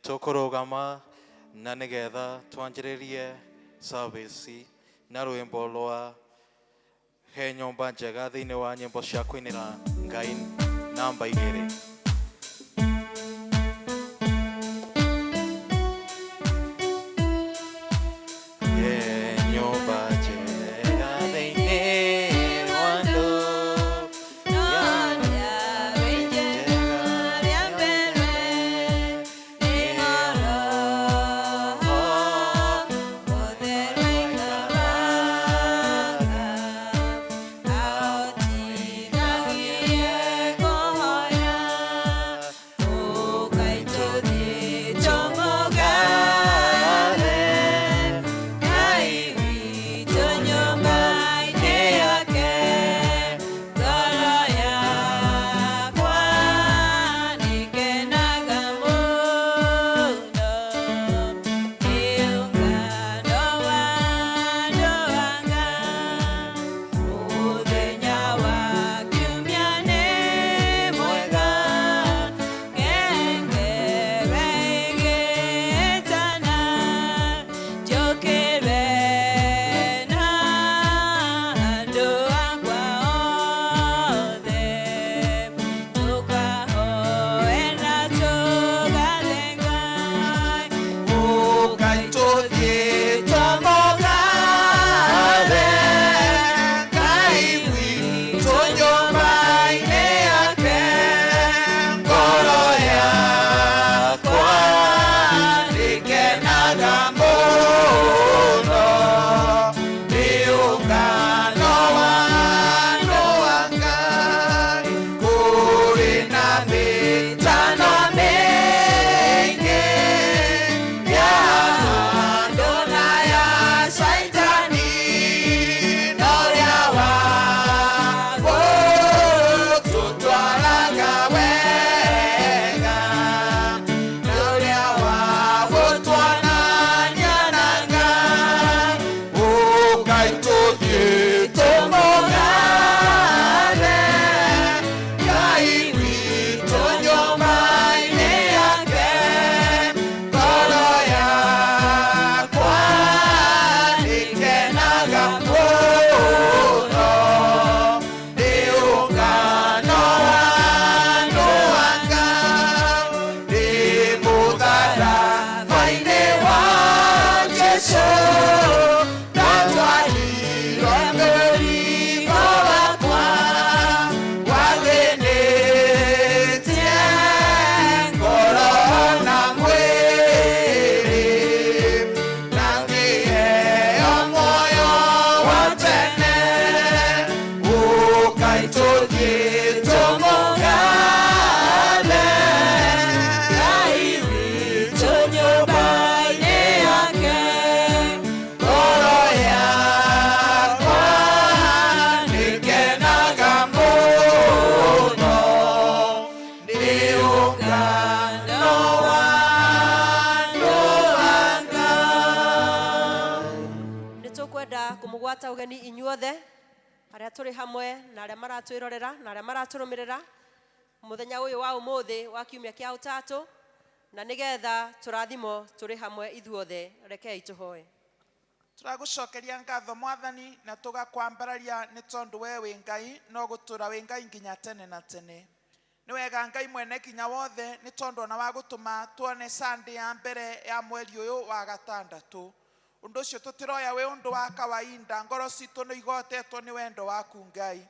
Nĩ tũkũrũgama na nĩgetha twanjĩrĩrie service na rwĩmbo rwa He Nyũmba Njega thĩinĩ wa nyĩmbo cia kũinĩra Ngai namba 2. He nyũmba njega thĩinĩ wa andũ No njega rĩa mbere nĩ Roho Mũtheru aikaraga, ahotithagie kũhoya, ũkai tũthiĩ tũmũgathe Ngai witũ nyũmba-inĩ yake. Ngoro yakwa nĩkenaga mũno nĩ ũngano wa andũ a Ngai. Mũthenya wa kiumia nĩ mwega, ngengere ĩgĩtana, njũkĩre na andũ akwa othe, tũkahoe na tũgathe Ngai. Ũkai tũthiĩ tũmũgathe Ngai witũ nyũmba-inĩ yake. Ngoro yakwa nĩkenaga mũno nĩ ũngano wa andũ a Ngai. Kũrĩ na mĩtano mĩingĩ ya andũ na ya Caitani, no ũrĩa wa gũtũtwaraga wega, na ũrĩa wa gũtwanania na Ngai. Ũkai tũthiĩ tũmũgathe Ngai witũ nyũmba-inĩ yake. Ngoro yakwa nĩkenaga mũno nĩ ũngano wa andũ a Ngai. Nĩ mũtharaba-inĩ wa Jesũ ndatwarirwo mũrigo wakwa, wathĩnĩtie ngoro na mwĩrĩ, na ngĩheo muoyo wa tene. Ũkai tũthiĩ tũmũgathe Ngai witũ nyũmba-inĩ yake. Ngoro yakwa nĩkenaga mũno nĩ ũngano wa andũ a Ngai. Nĩ tũkwenda kũmũgwata ũgeni inyuothe arĩa tũrĩ hamwe na arĩa maratwĩrorera na arĩa maratũrũmĩrĩra mũthenya ũyũ wa ũmũthĩ wa kiumia kĩa ũtatũ, na nĩgetha tũrathimo tũrĩ hamwe ithuothe. Rekei tũhoe. Tũragũcokeria ngatho, Mwathani, na tũgakwambararia nĩ tondũ we wĩ Ngai no gũtũra wĩ Ngai nginya tene na tene. Nĩ wega, Ngai mwene kinya wothe, nĩ tondũ ona wa gũtũma tuone Sunday ya mbere ya mweri ũyũ wa gatandatũ. Ũndũ ũcio tũtiroya wĩ ũndũ wa kawaida, ngoro citũ nĩ igotetwo nĩ wendo waku, Ngai.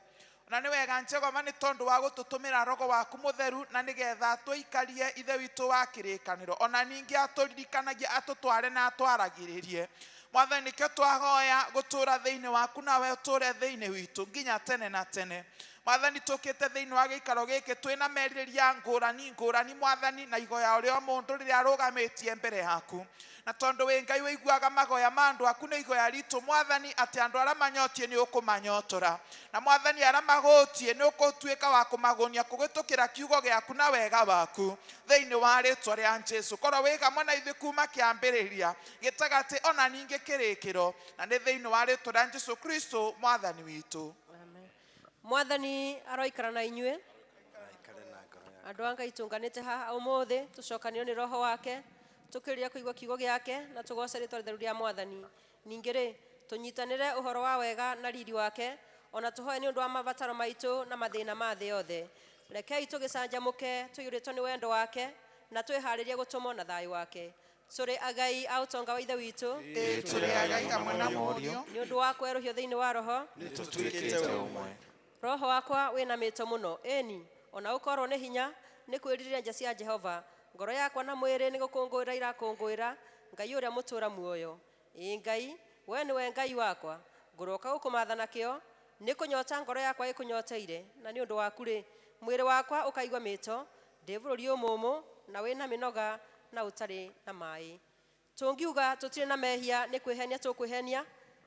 Na nĩ wega, Njegoma, nĩ tondũ wa gũtũtũmĩra Roho waku Mũtheru na nĩgetha tũikarie Ithe witũ wa kĩrĩkanĩro, ona ningĩ atũririkanagie, atũtware na atwaragĩrĩrie. Mwathani, nĩkĩo twahoya gũtũra thĩinĩ waku nawe ũtũre thĩinĩ witũ nginya tene na tene. Mwathani, tũkĩte thĩinĩ wa gĩikaro gĩkĩ twĩna merirĩria ngũrani ngũrani, Mwathani, na igoya ũrĩa o mũndũ rĩrĩa arũgamĩtie mbere yaku, na tondũ wĩ Ngai wĩiguaga magoya ma andũ aku, nĩ igoya ritũ, Mwathani, atĩ andũ arĩa manyotie nĩ ũkũmanyotora, na Mwathani, arĩa magũtie nĩ ũgũtuĩka wa kũmagũnia kũhĩtũkĩra kiugo gĩaku na wega waku. Thĩinĩ wa rĩtwa rĩa Jesu, korwo wĩ hamwe na ithuĩ kuma kĩambĩrĩria, gĩtagatĩ, ona ningĩ kĩrĩkĩro, na nĩ thĩinĩ wa rĩtwa rĩa Jesu Kristo Mwathani witũ. Amen. Mwathani aroikara na inyuĩ. Andũ a Ngai, tũnganĩte haha ũmũthĩ tũcokanio nĩ Roho wake. Tũkĩrĩria kũigua kiugo gĩake na tũgooce rĩtwa rĩtheru rĩa Mwathani. Ningĩ rĩ, tũnyitanĩre ũhoro wa wega na riri wake, ona tũhoe nĩ ũndũ wa mabataro maitũ na mathĩna ma thĩ yothe. Rekei tũgĩcanjamũke tũiyũrĩtwo nĩ wendo wake na twĩharĩrie gũtũmwo na thayũ wake. Tũrĩ agai a ũtonga wa Ithe witũ Ĩĩ tũrĩ agai hamwe na Mũriũ. Nĩ ũndũ wa kwerũhio thĩinĩ wa Roho. Nĩtũtuĩkĩte ũmwe. Roho wakwa wĩna mĩto mũno, ĩni ona ũkorwo nĩ hinya nĩ kwĩrirĩria nja cia Jehova. Ngoro yakwa na mwĩrĩ nĩ gũkũngũĩra irakũngũĩra Ngai ũrĩa mũtũũra muoyo. Ĩĩ Ngai, we nĩwe Ngai wakwa, ngũroka gũkũmatha nakĩo, nĩ kũnyota ngoro yakwa ĩkũnyoteire, na nĩ ũndũ waku rĩ, mwĩrĩ wakwa ũkaigua mĩto, ndĩ bũrũri ũmũmũ na wĩna mĩnoga na ũtarĩ na maĩ. Tũngiuga tũtirĩ na mehia nĩ kwĩhenia tũkwĩhenia,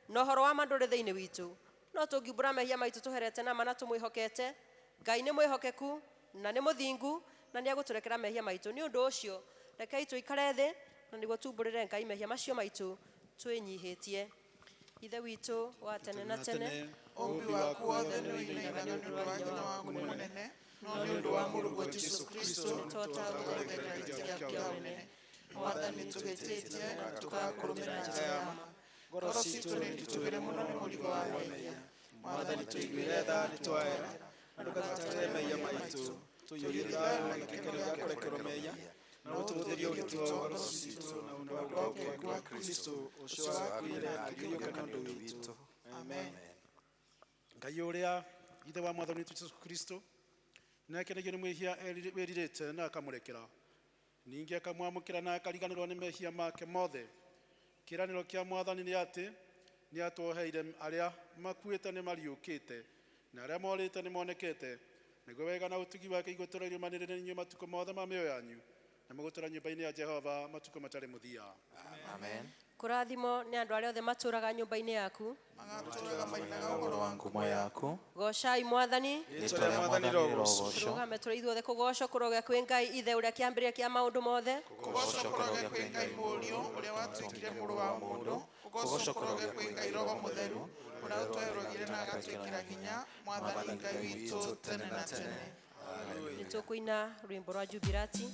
na ũhoro wa ma ndũrĩ thĩinĩ witũ. No tũngiumbũra mehia maitũ tũherete na ma na tũmwĩhokete, Ngai nĩ mwĩhokeku na nĩ mũthingu na nĩ egũtũrekera mehia maitũ. Nĩ ũndũ ũcio rekei tũikare thĩ na nĩguo tumbũrĩre Ngai mehia macio maitũ twĩnyihĩtie. Ithe witũ wa tene na tene, Ũmbi waku wothe nĩ ũinainaga nĩ ũndũ wa hinya waku mũnene, no nĩ ũndũ wa Mũrũguo Jesũ Kristo nĩtwagũthondekera gĩtĩ gĩaku kĩa ũnene. Mwathani, tũhĩtĩtie na tũkakũrũmĩrĩra njĩra ya ma. Ngoro citũ nĩ nditũhĩre mũno nĩ mũrigo wa mehia. Mwathani, tũiguĩre tha nĩ twaera na ndũgatũtarĩre mehia maitũ. Tũiyũrie thayũ na gĩkeno gĩa kũrekerwo mehia, na ũtũhũthĩrie ũritũ wa ngoro citũ na ũndũ wa ũkengu wa Kristo ũcio wakuire akĩriũka nĩ ũndũ witũ. Amen. Ngai ũrĩa Ithe wa Mwathani witũ Jesũ Kristo nĩakenagio nĩ mwĩhia wĩrirĩte na akamũrekera, ningĩ akamwamũkĩra na akariganĩrwo nĩ mehia make mothe. Kĩĩranĩro kĩa Mwathani nĩ atĩ nĩ atwoheire arĩa makuĩte nĩ mariũkĩte na arĩa morĩte nĩ monekete, nĩguo wega na ũtugi wake igũtũũra irũmanĩrĩire na inyuĩ matukũ mothe ma mĩoyo yanyu, na mũgũtũũra nyũmba-inĩ ya Jehova matukũ matarĩ mũthia. Amen. Kũrathimwo nĩ andũ arĩa othe matũũraga nyũmba-inĩ yaku. Magatũũraga mainaga ũhoro wa ngumo yaku. Goocai Mwathani. Rĩĩtwa rĩa Mwathani rĩrogoocwo. Tũrũgame tũrĩ ithuothe kũgoocwo kũrogĩa kwĩ Ngai Ithe ũrĩa kĩambĩrĩria kĩa maũndũ mothe. Kũgoocwo kũrogĩa kwĩ Ngai Mũriũ ũrĩa watuĩkire mũrũ wa mũndũ. Kũgoocwo kũrogĩa kwĩ Ngai Roho Mũtheru ũrĩa ũtwerũhire na agatwĩkĩra hinya. Mwathani Ngai witũ tene na tene. Nĩ tũkũina rwĩmbo rwa Jubilati.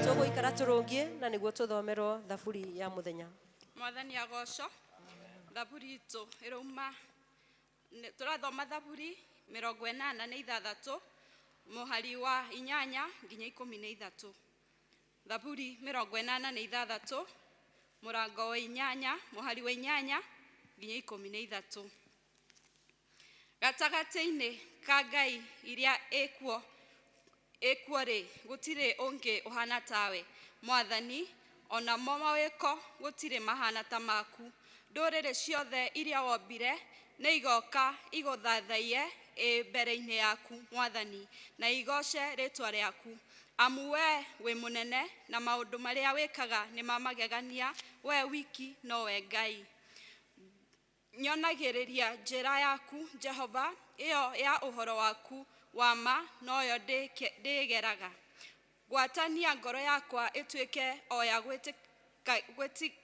Tũgũikara tũrũngie na nĩguo tũthomerwo thaburi ya mũthenya. Mwathani agocwo. Thaburi itũ ĩrauma, tũrathoma thaburi 86 mũhari wa 8 nginya 13. Thaburi 86 mũrango wa 8 mũhari wa 8 nginya 13. Gatagatĩ-inĩ ka Ngai iria ĩkuo ĩkuo rĩ, gũtirĩ ũngĩ ũhana tawe Mwathani, ona mo mawĩko gũtirĩ mahana ta maku. Ndũrĩrĩ ciothe iria wombire nĩ igoka igũthathaiye ĩ mbere-inĩ yaku Mwathani, na igoce rĩtwa rĩaku. Amu we wĩ mũnene na maũndũ marĩa wĩkaga nĩ ma magegania, we wiki nowe Ngai. Nyonagĩrĩria njĩra yaku Jehova, ĩyo ya ũhoro waku wa ma noyo ndĩgeraga. Gwatania ngoro yakwa ĩtuĩke o ya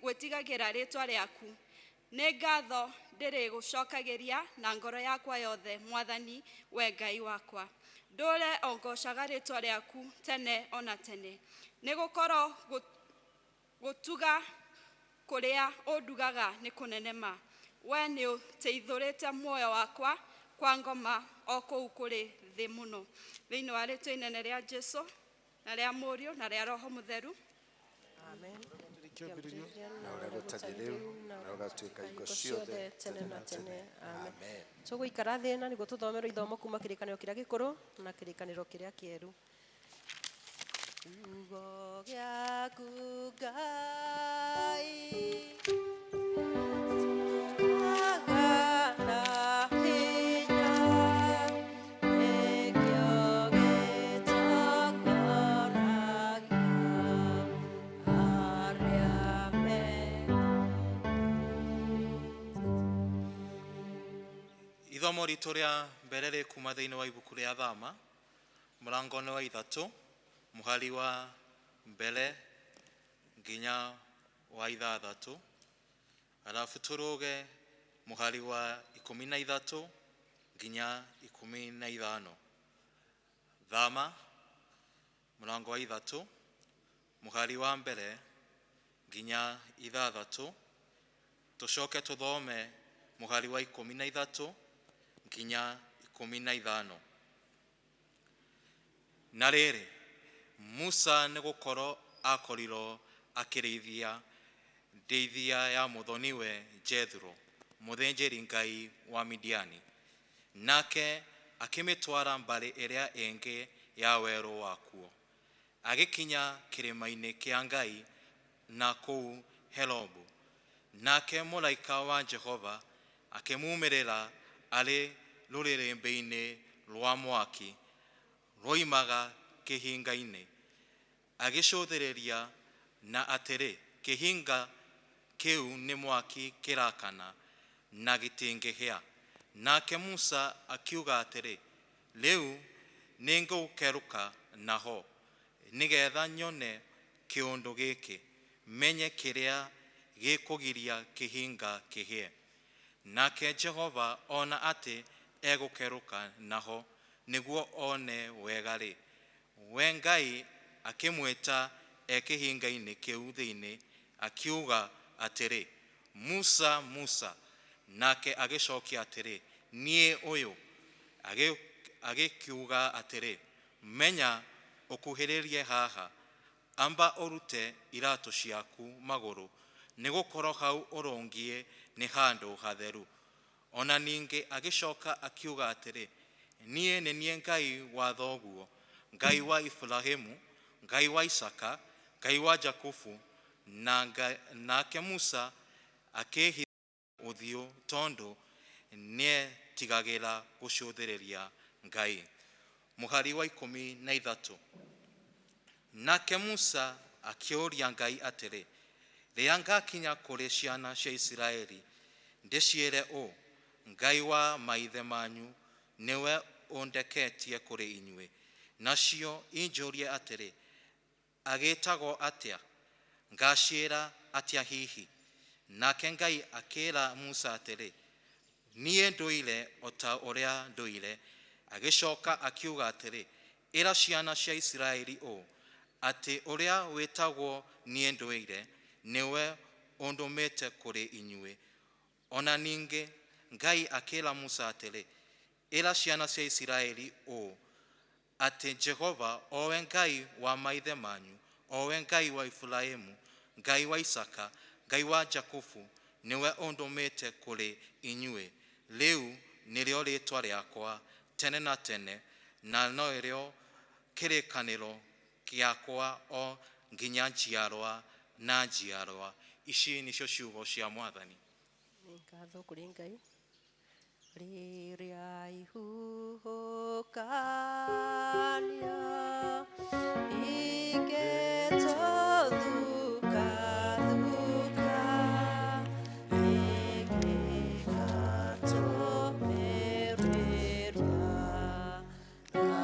gwĩtigagĩra rĩtwa rĩaku. Nĩ ngatho ndĩrĩgũcokagĩria na ngoro yakwa yothe Mwathani, we Ngai wakwa. Ndũre o ngocaga rĩtwa rĩaku tene ona tene. Nĩ gũkorwo gũtuga kũrĩa ũndugaga nĩ kũnene ma. We nĩ ũteithũrĩte muoyo wakwa kwa ngoma o kũu kũrĩ thĩ mũno. Thĩinĩ wa rĩtwa inene rĩa Jesũ na rĩa Mũriũ na rĩa Roho Mũtheru. Amen. Na ũrĩa gũtariĩ rĩu na ũgatuĩka hingo ciothe tene na tene. Amen. Tũgũikara thĩ na nĩguo tũthomerwo ithomo kuma kĩrĩkanĩro kĩrĩa gĩkũrũ na kĩrĩkanĩro kĩrĩa kĩerũ. Kiugo gĩaku Ngai Agana hinya nĩkĩo gĩtongoragia arĩa me. Ithomo ritũ rĩa mbere rĩ kuma thĩinĩ wa ibuku rĩa Thama mũrango-inĩ wa 3 mũhari wa mbere nginya wa 6, arabu tũrũge mũhari wa 13 nginya 15. Thama mũrango wa 3 mũhari wa mbere nginya 6, tũcoke tũthome mũhari wa 13 nginya 15. Na rĩrĩ, Musa nĩ gũkorwo akorirwo akĩrĩithia ndĩithia ya mũthoniwe Jethro, mũthĩnjĩri Ngai wa Midiani, nake akĩmĩtwara mbarĩ ĩrĩa ĩngĩ ya werũ wakuo, agĩkinya kĩrĩma-inĩ kĩa Ngai na kũu Herobu. Nake mũraika wa Jehova akĩmumĩrĩra arĩ rũrĩrĩmbĩ-inĩ rwa mwaki rwoimaga kĩhinga-inĩ, agĩcũthĩrĩria, na atĩrĩ, kĩhinga kĩu nĩ mwaki kĩrakana na gĩtingĩhĩa. Nake Musa akiuga atĩrĩ, rĩu nĩngũkerũka naho nĩgetha nyone kĩũndũ gĩkĩ, menye kĩrĩa gĩkũgiria kĩhinga kĩhĩe. Nake Jehova ona atĩ egũkerũka naho nĩguo one wega-rĩ, we Ngai akĩmwĩta e kĩhinga-inĩ kĩu thĩinĩ, akiuga atĩrĩ, Musa, Musa. Nake agĩcokia atĩrĩ, niĩ ũyũ. Agĩkiuga atĩrĩ, menya ũkuhĩrĩrie haha, amba ũrute iratũ ciaku magũrũ, nĩgũkorwo hau ũrũngiĩ nĩ handũ hatheru. Ona ningĩ agĩcoka akiuga atĩrĩ, niĩ nĩ niĩ Ngai wa thoguo, Ngai wa Ibrahimu, Ngai wa Isaka, Ngai wa Jakubu. Nake Musa akĩĩhitha ũthiũ tondũ nĩetigagĩra gũcũthĩrĩria Ngai. Mũhari wa 13. Nake Musa akĩũria Ngai atĩrĩ, rĩrĩa ngakinya kũrĩ ciana cia Isiraeli ndĩciĩre ũũ, Ngai wa maithe manyu nĩwe ũndeketie kũrĩ inyuĩ, nacio injũrie atĩrĩ, agĩtagwo atĩa? Ngaciĩra atĩa hihi? Nake Ngai akĩĩra Musa atĩrĩ, niĩ ndũire o ta ũrĩa ndũire. Agĩcoka akiuga atĩrĩ, ĩra ciana cia Isiraeli ũũ, atĩ ũrĩa wĩtagwo niĩ ndũire nĩwe ũndũmĩte kũrĩ inyuĩ. Ona ningĩ Ngai akĩĩra Musa atĩrĩ, ĩra ciana cia Isiraeli ũũ, atĩ Jehova owe Ngai wa maithe manyu, owe Ngai wa Ibrahimu, Ngai wa Isaka, Ngai wa Jakubu, nĩwe ũndũmĩte kũrĩ inyuĩ. Rĩu nĩrĩo rĩĩtwa rĩakwa tene na tene, na norĩo kĩrĩkanĩro gĩakwa o nginya njiarwa na njiarwa. Ici nĩcio ciugo cia Mwathani. Nĩ ngatho kũrĩ Ngai. Rĩrĩa ihuhũkanio ingĩtũthukathuka, ĩngĩgatũmĩrĩria na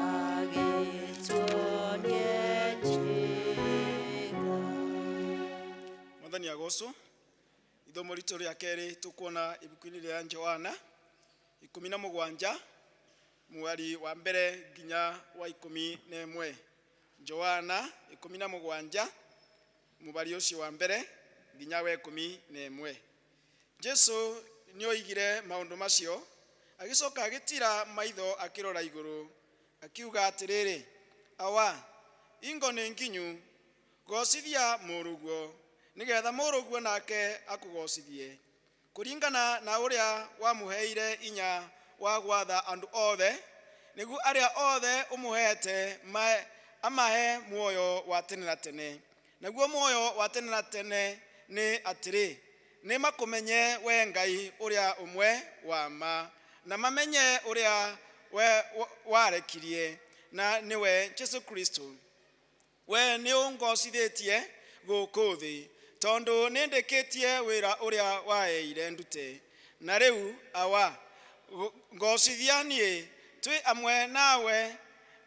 gĩtuonie njĩra. Mwathani agocwo. Ithomo ritũ rĩa kerĩ tũkuona ibuku-inĩ rĩa Johana 17 mweri wa mbere nginya wa 11. Johana 17 mũbari ũcio wa mbere nginya wa 11. Jesu nĩoigire maũndũ macio, agĩcoka agĩtira maitho akĩrora igũrũ, akiuga atĩrĩrĩ, Awa, ingo nĩ nginyu, gocithia mũrũguo, nĩgetha mũrũguo nake akũgocithie, kũringana na ũrĩa wamũheire inya wa gwatha andũ othe, nĩguo arĩa othe ũmũheete Amahe muoyo wa tene na tene. Naguo muoyo wa tene na tene nĩ atĩrĩ, nĩ makũmenye we Ngai ũrĩa ũmwe wa ma, na mamenye ũrĩa we warekirie, na nĩwe Jesu Kristo. We nĩ ũngocithĩtie gũkũ thĩ, tondũ nĩ ndĩkĩtie wĩra ũrĩa waheire ndute. Na rĩu Awa, ngocithia niĩ twĩ amwe nawe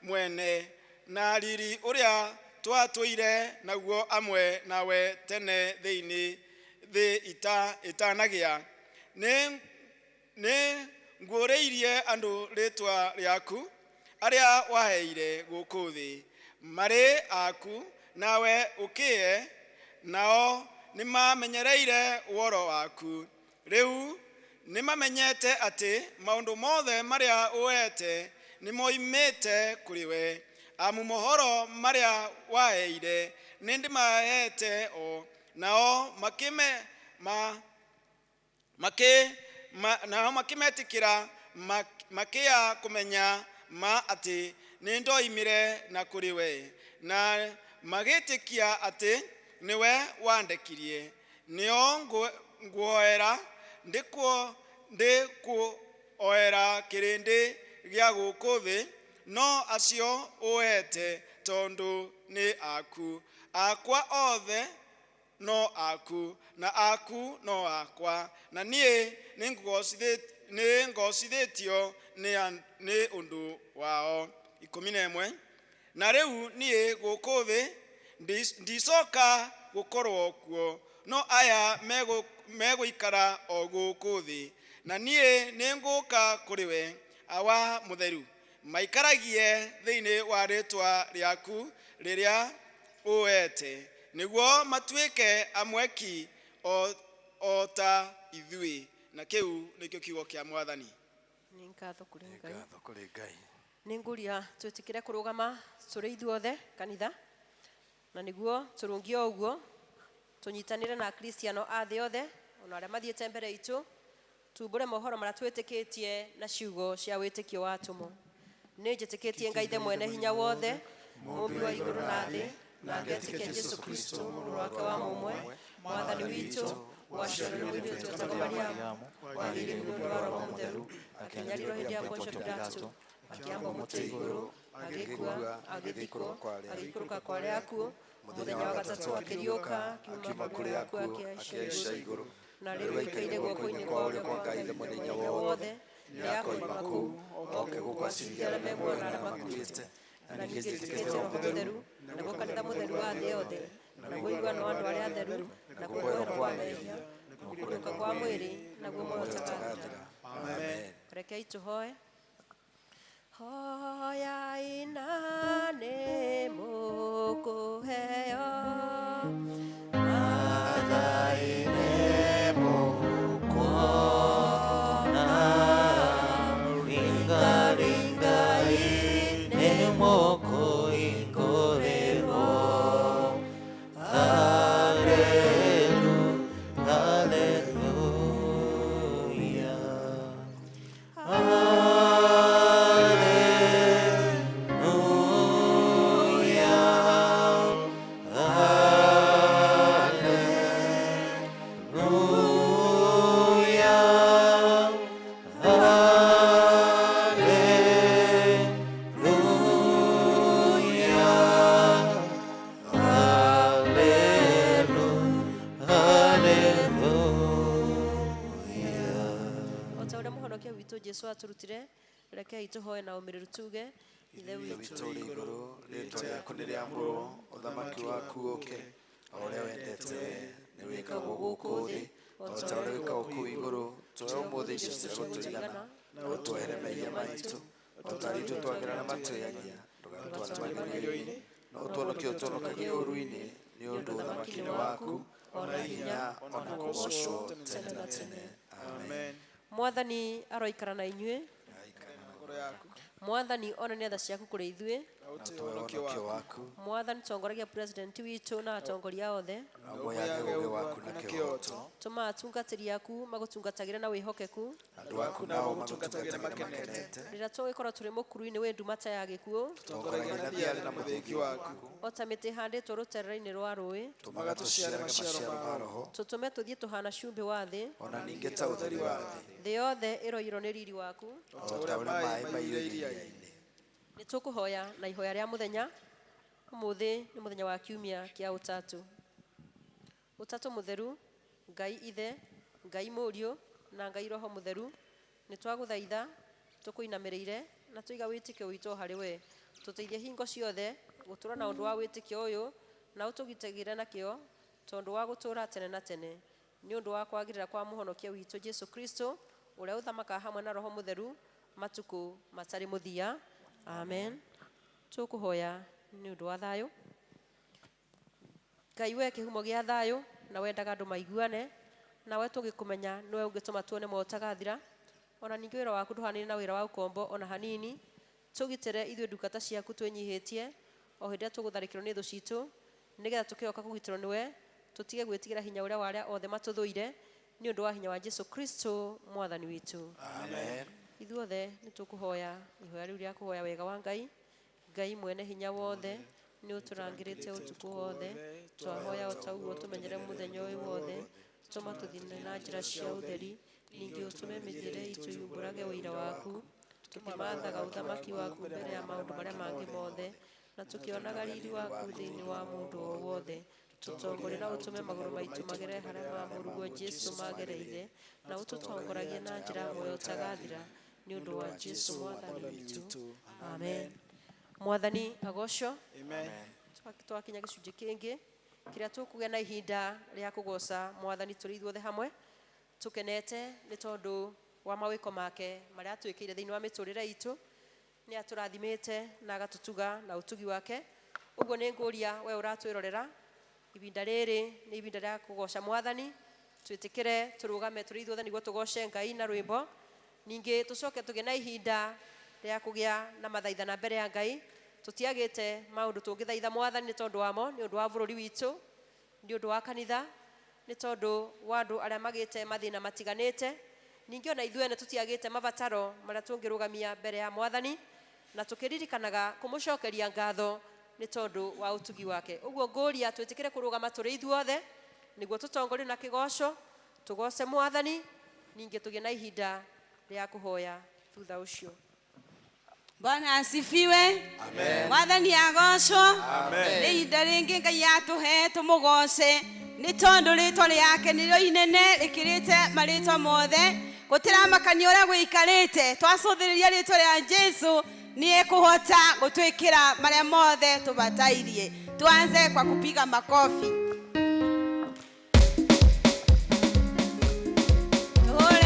mwene, na riri ũrĩa twatũire naguo amwe nawe tene thĩinĩ thĩ ĩtanagĩa. Nĩ nguũrĩirie andũ rĩtwa rĩaku arĩa waheire gũkũ thĩ, marĩ aku, nawe ũkĩe, nao nĩmamenyereire ũhoro waku. Rĩu nĩmamenyete atĩ maũndũ mothe marĩa ũheete nĩmoimĩte kũrĩ we, amu mohoro marĩa waheire nĩndĩmaheete o, nao makĩme ma makĩ ma, nao makĩmetĩkĩra, makĩya kũmenya ma atĩ nĩndoimire na kũrĩ we, na magĩtĩkia atĩ nĩwe wandekirie. Nĩo nguoera, ndĩkuoera kĩrĩndĩ gĩa gũkũ thĩ, no acio ũheete, tondũ nĩ aku. Akwa othe no aku, na aku no akwa, na niĩ nĩngocithĩtio nĩ ũndũ wao. 11. Na rĩu niĩ gũkũ thĩ ndicoka gũkorwo kuo, no aya megũikara o gũkũ thĩ, na niĩ nĩngũka kũrĩ we. Awa mũtheru, maikaragie thĩinĩ wa rĩtwa rĩaku rĩrĩa ũheete, nĩguo matuĩke amwe ki o ta ithuĩ. Na kĩu nĩkĩo kiugo kĩa Mwathani. Nĩ ngatho kũrĩ Ngai. Ngatho kũrĩ Ngai. Nĩ ngũria twĩtĩkĩre kũrũgama tũrĩ ithuothe kanitha, na nĩguo tũrũngie o ũguo tũnyitanĩre na Akristiano a thĩ yothe ona arĩa mathiĩte mbere itũ, tumbũre mohoro marĩa twĩtĩkĩtie na ciugo cia wĩtĩkio wa atũmwo. Nĩ njĩtĩkĩtie Ngai Ithe mwene hinya wothe, mũmbi wa igũrũ na thĩ, na ngetĩkia Jesu Kristo mũrũ wake wa mũmwe, Mwathani witũ, waciarirwo nĩ mũirĩtu wetagwo Mariamu, wagĩire nĩ ũndũ wa Roho Mũtheru, akĩnyarirwo hĩndĩ ya Pontio Pilato, akĩambwo mũtĩ igũrũ, agĩkua, agĩthikwo, agĩikũrũka kwa arĩa akuũ, mũthenya wa gatatũ akĩriũka, akiuma kũrĩ akuũ, akĩhaica igũrũ, na rĩu aikaire guoko-inĩ kwa ũrĩo kwa Ngai Ithe mwene hinya wothe, nĩakoima kũu oke gũkũ acirithie arĩa me muoyo na arĩa makuĩte. Na ningĩ njĩtĩkĩtie Roho Mũtheru, naguo kanitha mũtheru wa thĩ yothe, naguo ũiguano wa andũ arĩa atheru, naguo kuoherwo kwa mehia, naguo kũriũka kwa mwĩrĩ, naguo muoyo ũtagathira. Amen. Rekei tũhoe. Hoyai na nĩ mũkũheo. Athai nĩ mũkuona, ringa ringai nĩ mũkũhingũrĩrwo. Hallelu, hallelujah. Hallelujah. Hallelujah. Hallelujah. Hallelujah. O ta ũrĩa mũhonokia witũ Jesu atũrutire, rekei tũhoe na ũmĩrĩru tuge: Ithe Ithe witũ witũ ũrĩ igũrũ, rĩĩtwa rĩaku nĩ rĩamũrwo, ũthamaki waku ũke, o ũrĩa wendete we nĩ wĩkagwo gũkũ thĩ o ta ũrĩa wĩkagwo kũu igũrũ. Tũhe ũmũthĩ irio cia gũtũigana, na ũtuohere mehia maitũ o ta arĩa ithuĩ twagĩra na matwĩhagia, ndũgatũtware magerio-inĩ, no ũtũhonokie ũtũhonokagie ũũru-inĩ, nĩ ũndũ ũthamaki nĩ waku, ona hinya, ona kũgoocwo tene na tene. Amen. Mwathani aroikara na inyuĩ. Ngoro yaku. Mwathani onania tha ciaku kũrĩ ithuĩ na ũtũhe ũhonokio waku. Mwathani tongoragia president witũ na atongoria othe Na ũmoyage ũũgĩ waku na kĩhooto. Tũma atungatĩri aku magũtungatagĩre na wĩhokeku. Andũ aku nao magũtungatagĩre makenete. Rĩrĩa tũgĩkorwo tũrĩ mũkuru-inĩ wĩ nduma ta ya gĩkuũ, Tũtongoragia na thiarĩ na mũthĩgi waku. O ta mĩtĩ ĩhandĩtwo rũterere-inĩ rwa rũĩ, Tũmaga tũciarage maciaro ma Roho. Tũtũme tũthiĩ tũhana cumbĩ wa thĩ. Ona ningĩ ta ũtheri wa thĩ. Thĩ yothe ĩroirwo nĩ riri waku. O ta ũrĩa maaĩ maiyũire iria-inĩ. Nĩ tũkũhoya na ihoya rĩa mũthenya. Ũmũthĩ nĩ mũthenya wa kiumia kĩa ũtatũ. Ũtatũ mũtheru, Ngai Ithe, Ngai Mũriũ na Ngai Roho Mũtheru, nĩ twagũthaitha tũkũinamĩrĩire na tũiga wĩtĩkio witũ harĩ we. Tũteithie hingo ciothe gũtũũra na ũndũ wa wĩtĩkio ũyũ na ũtũgitagĩre nakĩo tondũ wa gũtũũra tene na tene. Nĩ ũndũ wa kwagĩrĩra kwa mũhonokia witũ Jesu Kristo ũrĩa ũthamakaga hamwe na Roho Mũtheru matukũ matarĩ mũthia. Amen. Tũkũhoya nĩ ũndũ wa thayũ. Ngai we kĩhumo gĩa thayũ na wendaga andũ maiguane, nawe tũgĩkũmenya nĩwe ũngĩtũma tuone muoyo ũtagathira. Ona ningĩ wĩra waku ndũhanine na wĩra wa ũkombo ona hanini. Tũgitĩre ithuĩ ndungata ciaku twĩnyihĩtie o hĩndĩ ĩrĩa tũgũtharĩkĩrwo nĩ thũ citũ, nĩgetha tũkĩhoka kũgitĩrwo nĩwe tũtige gwĩtigĩra hinya ũrĩa wa arĩa othe matũthũire, nĩ ũndũ wa hinya wa Jesu Kristo mwathani witũ. Amen. Ithuothe nĩ tũkũhoya ihoya rĩu rĩa kũhoya wega wa Ngai. Ngai mwene hinya wothe nĩ ũtũrangĩrĩte ũtukũ wothe, twahoya o ta ũguo tũmenyere mũthenya ũyũ wothe, tũma tũthiĩ na njĩra cia ũtheri, ningĩ ũtũme mĩthiĩre itũ yumbũrage ũira waku, tũkĩmathaga ũthamaki waku mbere ya maũndũ marĩa mangĩ mothe, na tũkĩonaga riri waku thĩinĩ wa mũndũ o wothe. Tũtongorie na ũtũme magũrũ maitũ magere harĩa ma mũrũguo Jesu magereire, na ũtũtongoragie na njĩra ya muoyo ũtagathira, nĩ ũndũ wa Jesu mwathani witũ. Amen. Mwathani agocwo. Amen. Twakinya gĩcunjĩ kĩngĩ kĩrĩa tũkũgĩa na ihinda rĩa kũgoca mwathani tũrĩ ithuothe hamwe tũkenete nĩ tondũ wa mawĩko make marĩa atwĩkĩire thĩinĩ wa mĩtũrĩre itũ. Nĩ atũrathimĩte na agatũtuga na ũtugi wake. Ũguo nĩ ngũria we ũratwĩrorera ibinda rĩrĩ nĩ ibinda rĩa kũgoca mwathani, twĩtĩkĩre tũrũgame tũrĩ ithuothe nĩguo tũgoce Ngai na rwĩmbo. Ningĩ tũcoke tũgĩe na ihinda rĩa kũgĩa na mathaithana mbere ya Ngai. Tũtiagĩte maũndũ tũngĩthaitha mwathani nĩ tondũ wamo, nĩ ũndũ wa bũrũri witũ, nĩ ũndũ wa kanitha, nĩ tondũ wa andũ arĩa magĩte mathĩna matiganĩte. Ningĩ ona ithuĩ ene tũtiagĩte mabataro marĩa tũngĩrũgamia mbere ya mwathani, na tũkĩririkanaga kũmũcokeria ngatho nĩ tondũ wa ũtugi wake. Ũguo ngũria twĩtĩkĩre kũrũgama tũrĩ ithuothe nĩguo tũtongorio na kĩgoco, tũgoce mwathani, ningĩ tũgĩe na ihinda rĩa kũhoya thutha ũcio. Bwana asifiwe. Amen. Mwathani agocwo. Amen. Nĩ ihinda rĩngĩ Ngai atũhe tũmũgoce nĩ tondũ rĩtwa rĩake nĩrĩo inene rĩkĩrĩte marĩtwa mothe. Gũtiramakania ũrĩa gũikarĩte, twacũthĩrĩria rĩtwa rĩa Jesu nĩ ekũhota gũtwĩkĩra marĩa mothe tũbatairie. Tuanze kwa kupiga makofi. Tũhũre.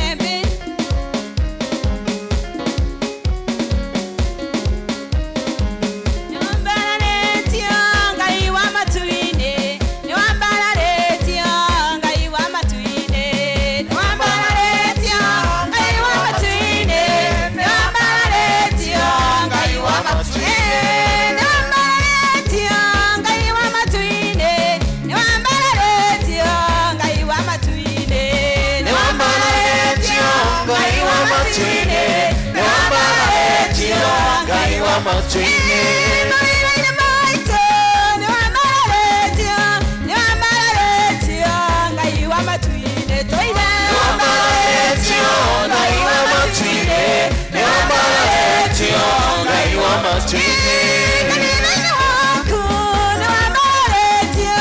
Nĩwambararĩtio Ngai wa matu-inĩ, nĩwambararĩtio Ngai wa matu-inĩ, nĩwambararĩtio Ngai wa matu-inĩ, nĩwambararĩtio Ngai wa matu-inĩ, nĩwambararĩtio Ngai wa matu-inĩ, nĩwambararĩtio Ngai wa matu-inĩ, Nĩwambararĩtio Ngai wa matu-inĩ, nĩwambararĩtio Ngai wa matu-inĩ. Mawĩra-inĩ maitũ nĩwambararĩtio, nĩwambararĩtio Ngai wa matu-inĩ, tũine. Nĩwambararĩtio Ngai wa matu-inĩ, nĩwambararĩtio Ngai wa matu-inĩ. Kanitha-inĩ waku nĩwambararĩtio,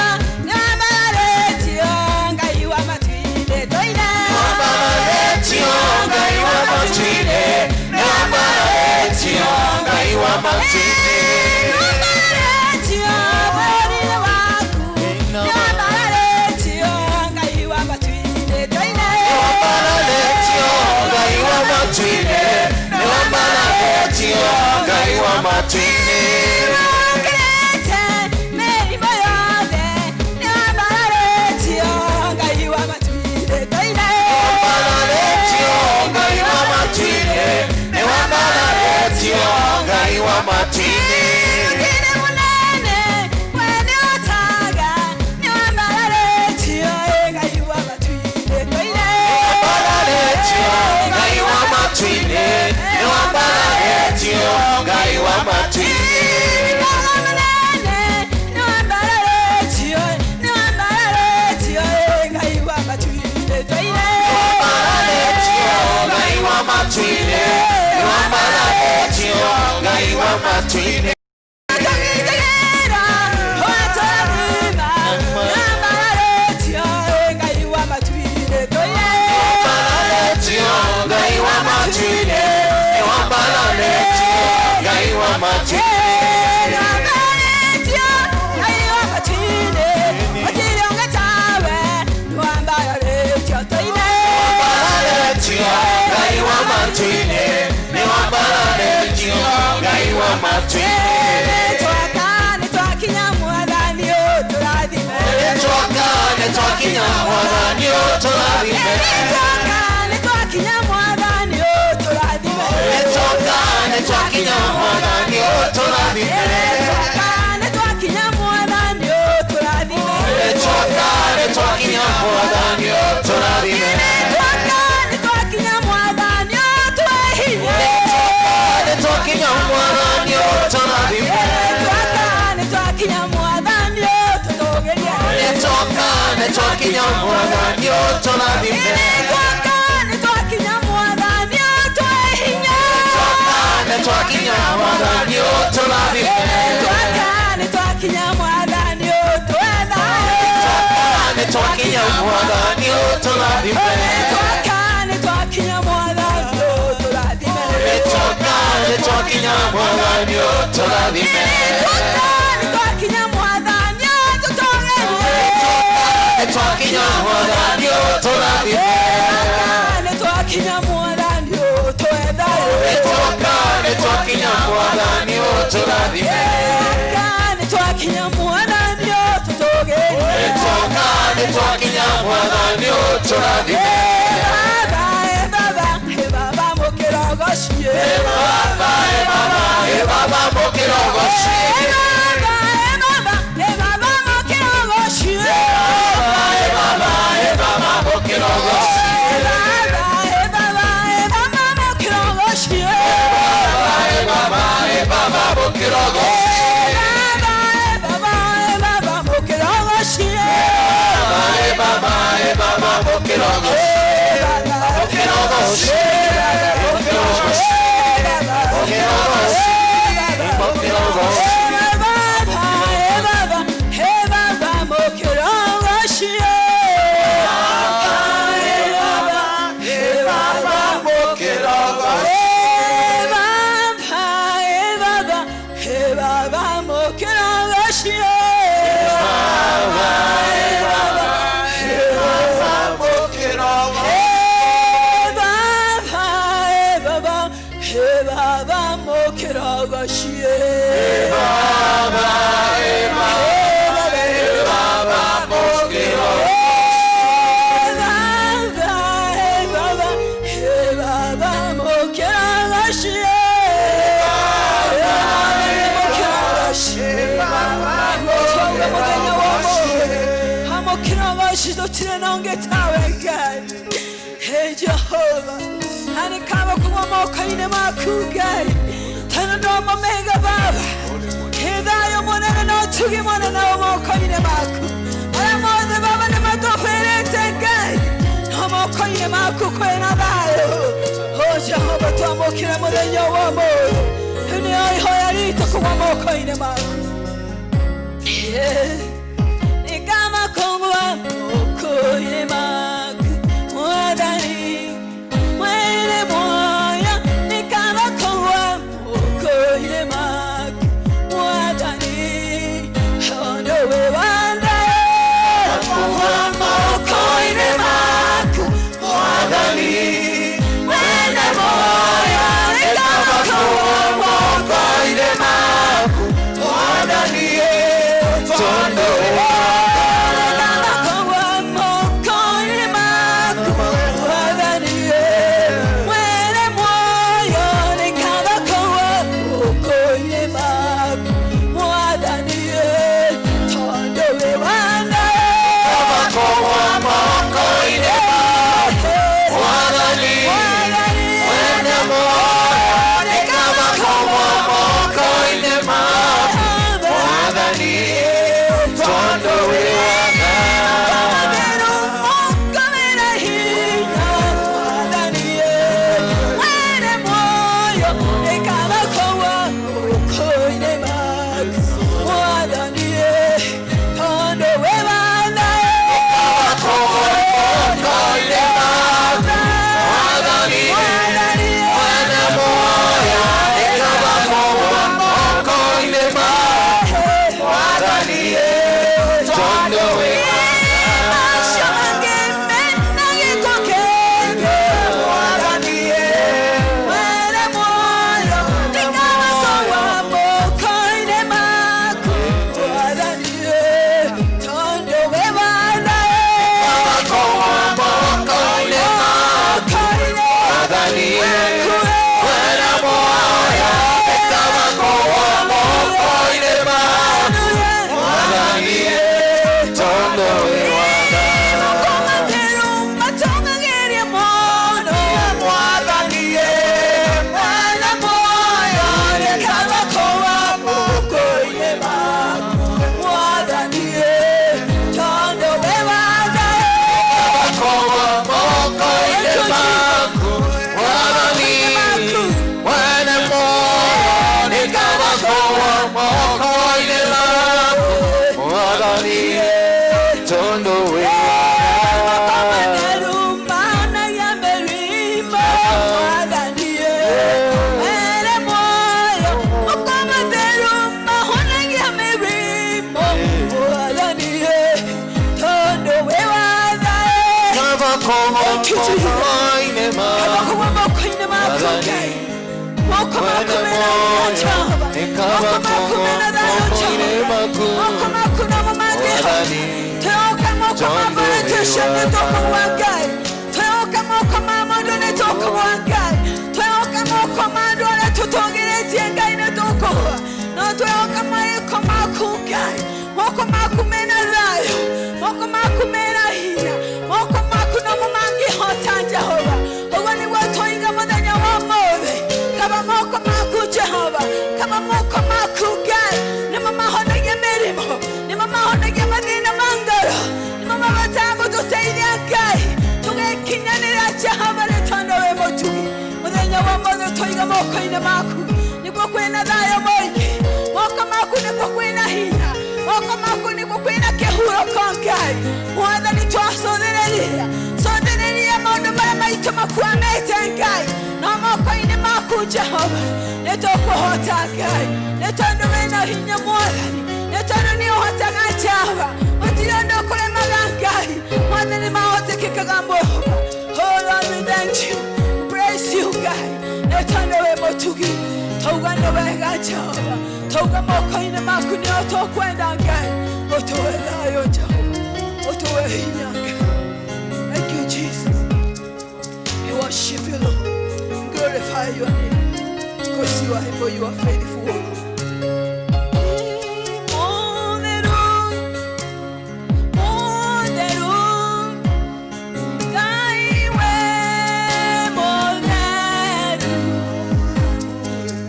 nĩwambararĩtio Ngai wa matu-inĩ, tũine. Nĩwambararĩtio Ngai wa matu-inĩ, nĩwambararĩtio Ngai wa matu-inĩ. matuinĩ. Mũtĩnĩ mũnene we nĩ ũtaga nĩ wambararĩtio Ngai wa matuinĩ tũine. Nĩwambararĩtio Ngai wa matuinĩ, nĩwambararĩtio Ngai wa matuinĩ. Mũtĩnĩ mũnene nĩ wambararĩtio nĩ wambararĩtio Ngai wa matuinĩ tũine. Nĩwambararĩtio Ngai wa matuinĩ, nĩwambararĩtio Ngai wa matuinĩ. Tũgitagĩra watũrathima nĩ wambararĩtio Ngai wa matuinĩ tũine. Nĩwambararĩtio Ngai wa matuinĩ, nĩwambararĩtio Ngai wa matuinĩ. Nĩwambararĩtio Ngai wa matuinĩ, nĩwambararĩtio Ngai wa matuinĩ. Nĩtwakinya mwathani ũtũrathime. Nĩtwoka nĩtwakinya mwathani ũtũrathime. Nĩtwoka nĩtwakinya mwathani ũtũrathime. Nĩtwoka nĩtwakinya mwathani ũtũrathime. Nĩtwoka nĩtwakinya mwathani ũtũrathime. Nĩtwoka nĩtwakinya mwathani ũtũrathime. Nĩtwoka nĩtwakinya mwathani ũtũhe hinya. Nĩtwoka nĩtwakinya mwathani ũtũrathime. Nĩtwoka nĩtwakinya mwathani ũtũtũgĩrie. Nĩtwoka nĩtwakinya mwathani ũtũrathime. Nĩtwoka nĩtwakinya mwathani ũtũhe hinya. Nĩtwoka nĩtwakinya mwathani ũtũrathime. Nĩtwoka nĩtwakinya mwathani ũtũhe thayũ. Nĩtwoka nĩtwakinya mwathani ũtũrathime. Nĩtwoka nĩtwakinya mwathani ũtũrathime. Nĩtwoka nĩtwakinya mwathani ũtũrathime. Nĩtwoka nĩtwakinya mwathani ũtũtũgĩrie. Nĩtwakinya mwathani ũtũrathime. Nĩtwakinya mwathani ũtũhe thayũ. Nĩtwoka nĩtwakinya mwathani ũtũrathime. Nĩtwakinya mwathani ũtũtũgĩrie. Nĩtwoka nĩtwakinya mwathani ũtũrathime. Baba, e baba, e baba mũkĩrogocie. Baba e baba e baba mũkĩrogocie. E baba, e baba, e baba mũkĩrogocie. Baba e baba e baba mũkĩrogocie. E baba, e baba, e baba mũkĩrogocie. Baba e baba e baba mũkĩrogocie. E baba, e baba, e baba mũkĩrogocie. Baba e baba e baba mũkĩrogocie. Mũkĩrogocie. Mũkĩrogocie. Mũkĩrogocie. Mũkĩrogocie. E baba, e baba, e baba mũkĩrogocie. E baba, e baba Mũkĩrogocie. E baba, e baba, e baba mũkĩrogocie. E baba, e baba Mũkĩrogocie. E baba, e baba, e baba mũkĩrogocie. Baba e baba e baba mũkĩrogocie. E baba, e baba, e baba mũkĩrogocie. E baba mũkĩrogocie. Mũtonga mũthenya wa ũmũthĩ, amũkĩrogocie tũtirĩ na ũngĩ tawe Ngai. Hey Jehovah, na nĩ kaba kuma moko-inĩ maku Ngai, tondũ ndomamega Baba, ĩ thayũ mũnene na ũtugi mũnene wĩ moko-inĩ maku. Marĩa mothe Baba nĩ matũbĩrĩte Ngai, no moko-inĩ maku kwĩna thayũ. O Jehova, twamũkĩre mũthenya wa ũmũthĩ, rĩu nĩyo ihoya ritũ kuma moko-inĩ maku. Yeah. Ni kama kongwa moko-inĩ maku Mwathani mwene moyo, ni kama kongwa moko-inĩ maku Mwathani ondowe wandae Kongwa moko-inĩ maku Mwathani mwene moyo, ni kama kongwa moko-inĩ maku Mwathani tondo Kama kongwa moko-inĩ Moko maku mena hinya Jehova. Moko maku mena thayũ Jehova. Moko maku nomo mangĩhota. Twehoka moko ma politician nĩ tũkũgwa Ngai. Twehoka moko ma mũndũ nĩ tũkũgwa Ngai. Twehoka moko ma andũ arĩa tũtũgĩrĩtie Ngai nĩ tũkũgwa. No twehoka marĩko maku Ngai. Moko maku mena thayũ. Moko maku mena hinya. Moko maku nomo mangĩhota Jehova. Ũguo nĩguo twoiga mũthenya wa ũmũthĩ. Kaba moko maku Jehova. Kaba moko maku Ngai. Nĩmo mahonagia mĩrimũ. Nĩmo mahonagia mathĩna ma ngoro. Nĩmo mahotaga gũtũteithia Ngai. Tũgekinyanĩra Jehova nĩ tondũ wĩ mũtugi. Mũthenya wa ũmũthĩ twoiga moko-inĩ maku. Nĩguo kwĩna thayũ mũingĩ. Moko maku nĩkuo kwĩna hinya. Moko maku nĩkuo kwĩna kĩhurũko Ngai. Mwathani twacũthĩrĩria. Cũthĩrĩria maũndũ marĩa maitũ makwamĩte Ngai. No moko-inĩ maku Jehova nĩ tũkũhota Ngai. Nĩ tondũ wĩna hinya Mwathani. Nĩ tondũ nĩ ũhotaga Jehova. Gũtirĩ ũndũ ũkũremaga Ngai. Mwathani mahotekekaga Mwehova. Oh Lord, we thank you. We praise you Ngai. Nĩ tondũ wĩ mũtugi. Tauga nĩ wega Jehova. Tauga moko-inĩ maku nĩo tũkwenda Ngai. Ũtũhe thayũ Jehova. Ũtũhe hinya Ngai. Thank you Jesus. We worship you Lord. Glorify your name. Because you are able, you are faithful. O Lord. Mũtheru, Ngai we mũtheru,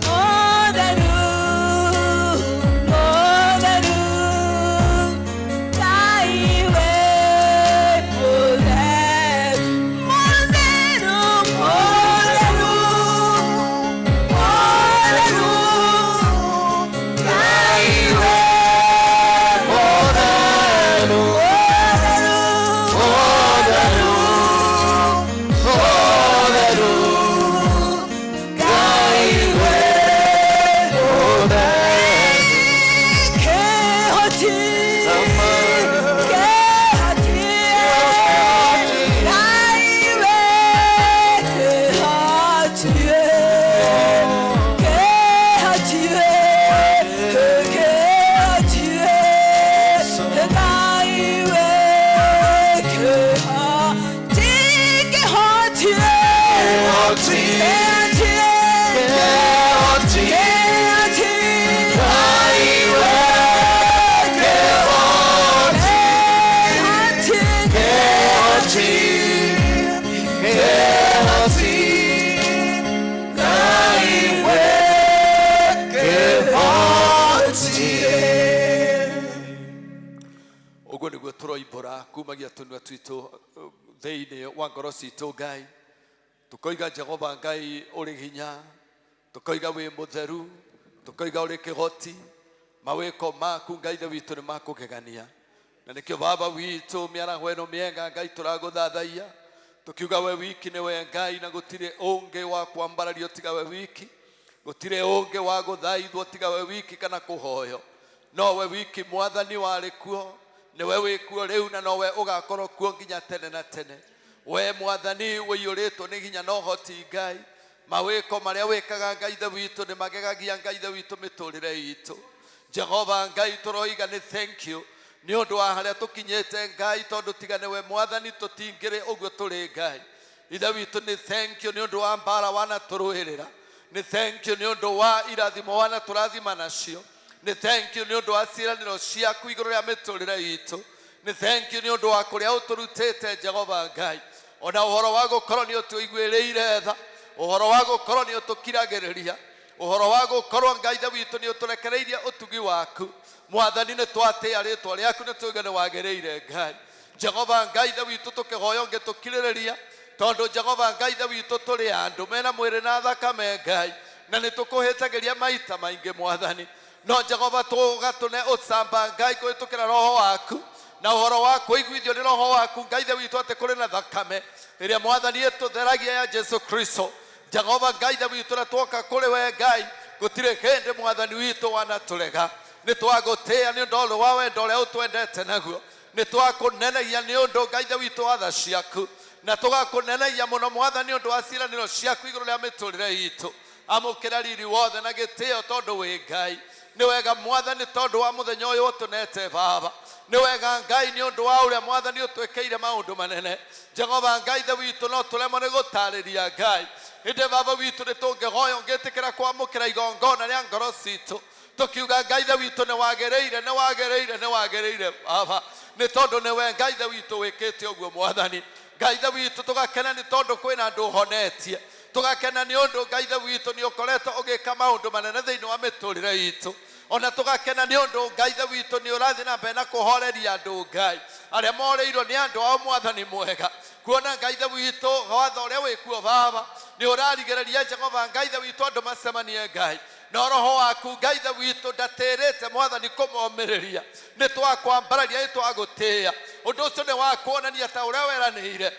mũtheru, mũtheru, Ngai we mũtheru, mũtheru, mũtheru, mũtheru, Ngai we mũtheru, mũtheru, mũtheru, Ngai we mũtheru. Kehoti, kehoti, Ngai we kehoti, kehoti, kehoti, Ngai we kehoti, kehoti, kehoti, kehoti, Ngai we kehoti, kehoti, kehoti, Ngai we kehoti. Ũguo nĩguo tũroimbũra kumagia tũnua twitũ thĩinĩ wa ngoro citũ Ngai. Tũkoiga Jehova Ngai ũrĩ hinya, tũkoiga wĩ mũtheru, tũkoiga ũrĩ kĩhoti. Mawĩko maku Ngai ithe witũ nĩ makũgegania. Na nĩkĩo baba witũ mĩaraho ĩno mĩega Ngai tũragũthathaiya. Tũkiuga we wiki nĩwe Ngai na gũtirĩ ũngĩ wa kwambarario tiga we wiki. Gũtirĩ ũngĩ wa gũthaithwo tiga we wiki kana kũhoywo. Nowe wiki mwathani warĩ kuo, nĩwe wĩ kuo rĩu na nowe ũgakorwo kuo nginya tene na tene. We mwathani ũiyũrĩtwo nĩ hinya na ũhoti Ngai. Mawĩko marĩa wĩkaga Ngai ithe witũ nĩ magegagia Ngai ithe witũ mĩtũrĩre itũ. Jehova Ngai tũroiga nĩ thank you nĩ ũndũ wa harĩa tũkinyĩte Ngai tondũ tiga nĩwe mwathani tũtingĩrĩ ũguo tũrĩ Ngai. Ithe witũ nĩ thank you nĩ ũndũ wa mbara wanatũrũĩrĩra. Nĩ thank you nĩ ũndũ wa irathimo wanatũrathima nacio. Nĩ thank you nĩ ũndũ wa ciĩranĩro ciaku igũrũ rĩa mĩtũrĩre itũ. Nĩ thank you nĩ ũndũ wa kũrĩa ũtũrutĩte Jehova Ngai. Ona ũhoro wa gũkorwo nĩ ũtũiguĩrĩire tha, ũhoro wa gũkorwo nĩ ũtũkiragĩrĩria, ũhoro wa gũkorwo Ngai ithe witũ nĩ ũtũrekereirie ũtugi waku. Mwathani nĩ twatĩa rĩtwa rĩaku nĩ tuuge nĩ wagĩrĩire Ngai. Jehova Ngai ithe witũ tũkĩhoya ũngĩtũkirĩrĩria tondũ Jehova Ngai ithe witũ tũrĩ andũ mena mwĩrĩ na thakame Ngai na nĩ tũkũhĩtagĩria maita maingĩ Mwathani. No Jehova tũgatũne ũcamba Ngai kũhĩtũkĩra roho waku na ũhoro wa kũiguithio nĩ roho waku Ngai ithe witũ atĩ kũrĩ na thakame ĩrĩa Mwathani ĩtũtheragia ya Jesu Kristo. Jehova Ngai ithe witũ na twoka kũrĩ we Ngai gũtirĩ hĩndĩ Mwathani witũ wanatũrega. Nĩ twagũtĩĩa nĩ ũndũ wa wendo ũrĩa ũtwendete naguo. Nĩ twakũnenegia nĩ ũndũ Ngai ithe witũ wa tha ciaku na tũgakũnenegia mũno Mwathani ũndũ wa ciĩranĩro ciaku igũrũ rĩa mĩtũrĩre itũ. Amũkĩra riri wothe na gĩtĩo tondũ wĩ Ngai. Nĩ wega Mwathani tondũ wa mũthenya ũyũ ũtũnete Baba. Nĩ wega Ngai nĩ ũndũ wa ũrĩa Mwathani ũtwĩkĩire maũndũ manene. Jehova Ngai Ithe witũ no tũremwo nĩ gũtarĩria Ngai. Ĩndĩ Baba witũ nĩ tũngĩhoya ũngĩtĩkĩra kwamũkĩra igongona rĩa ngoro citũ. Tũkiuga Ngai Ithe witũ nĩ wagĩrĩire, nĩ wagĩrĩire, nĩ wagĩrĩire Baba. Nĩ tondũ nĩwe Ngai Ithe witũ wĩkĩte ũguo Mwathani. Ngai Ithe witũ tũgakena nĩ tondũ kwĩna andũ ũhonetie. Tũgakena nĩ ũndũ Ngai Ithe witũ nĩ ũkoretwo ũgĩka maũndũ manene thĩinĩ wa mĩtũrĩre itũ. Ona tũgakena nĩ ũndũ Ngai Ithe witũ nĩ ũrathiĩ na mbere na kũhoreria andũ Ngai arĩa morĩirwo nĩ andũ ao Mwathani mwega. Kuona Ngai Ithe witũ watho ũrĩa wĩkuo Baba nĩ ũrarigĩrĩria Jehova Ngai Ithe witũ andũ macemanie Ngai. No roho waku Ngai Ithe witũ ndatĩrĩte Mwathani kũmomĩrĩria. Nĩ twakwambararia, nĩ twagũtĩĩa. Ũndũ ũcio nĩ wa kuonania ta ũrĩa weranĩire.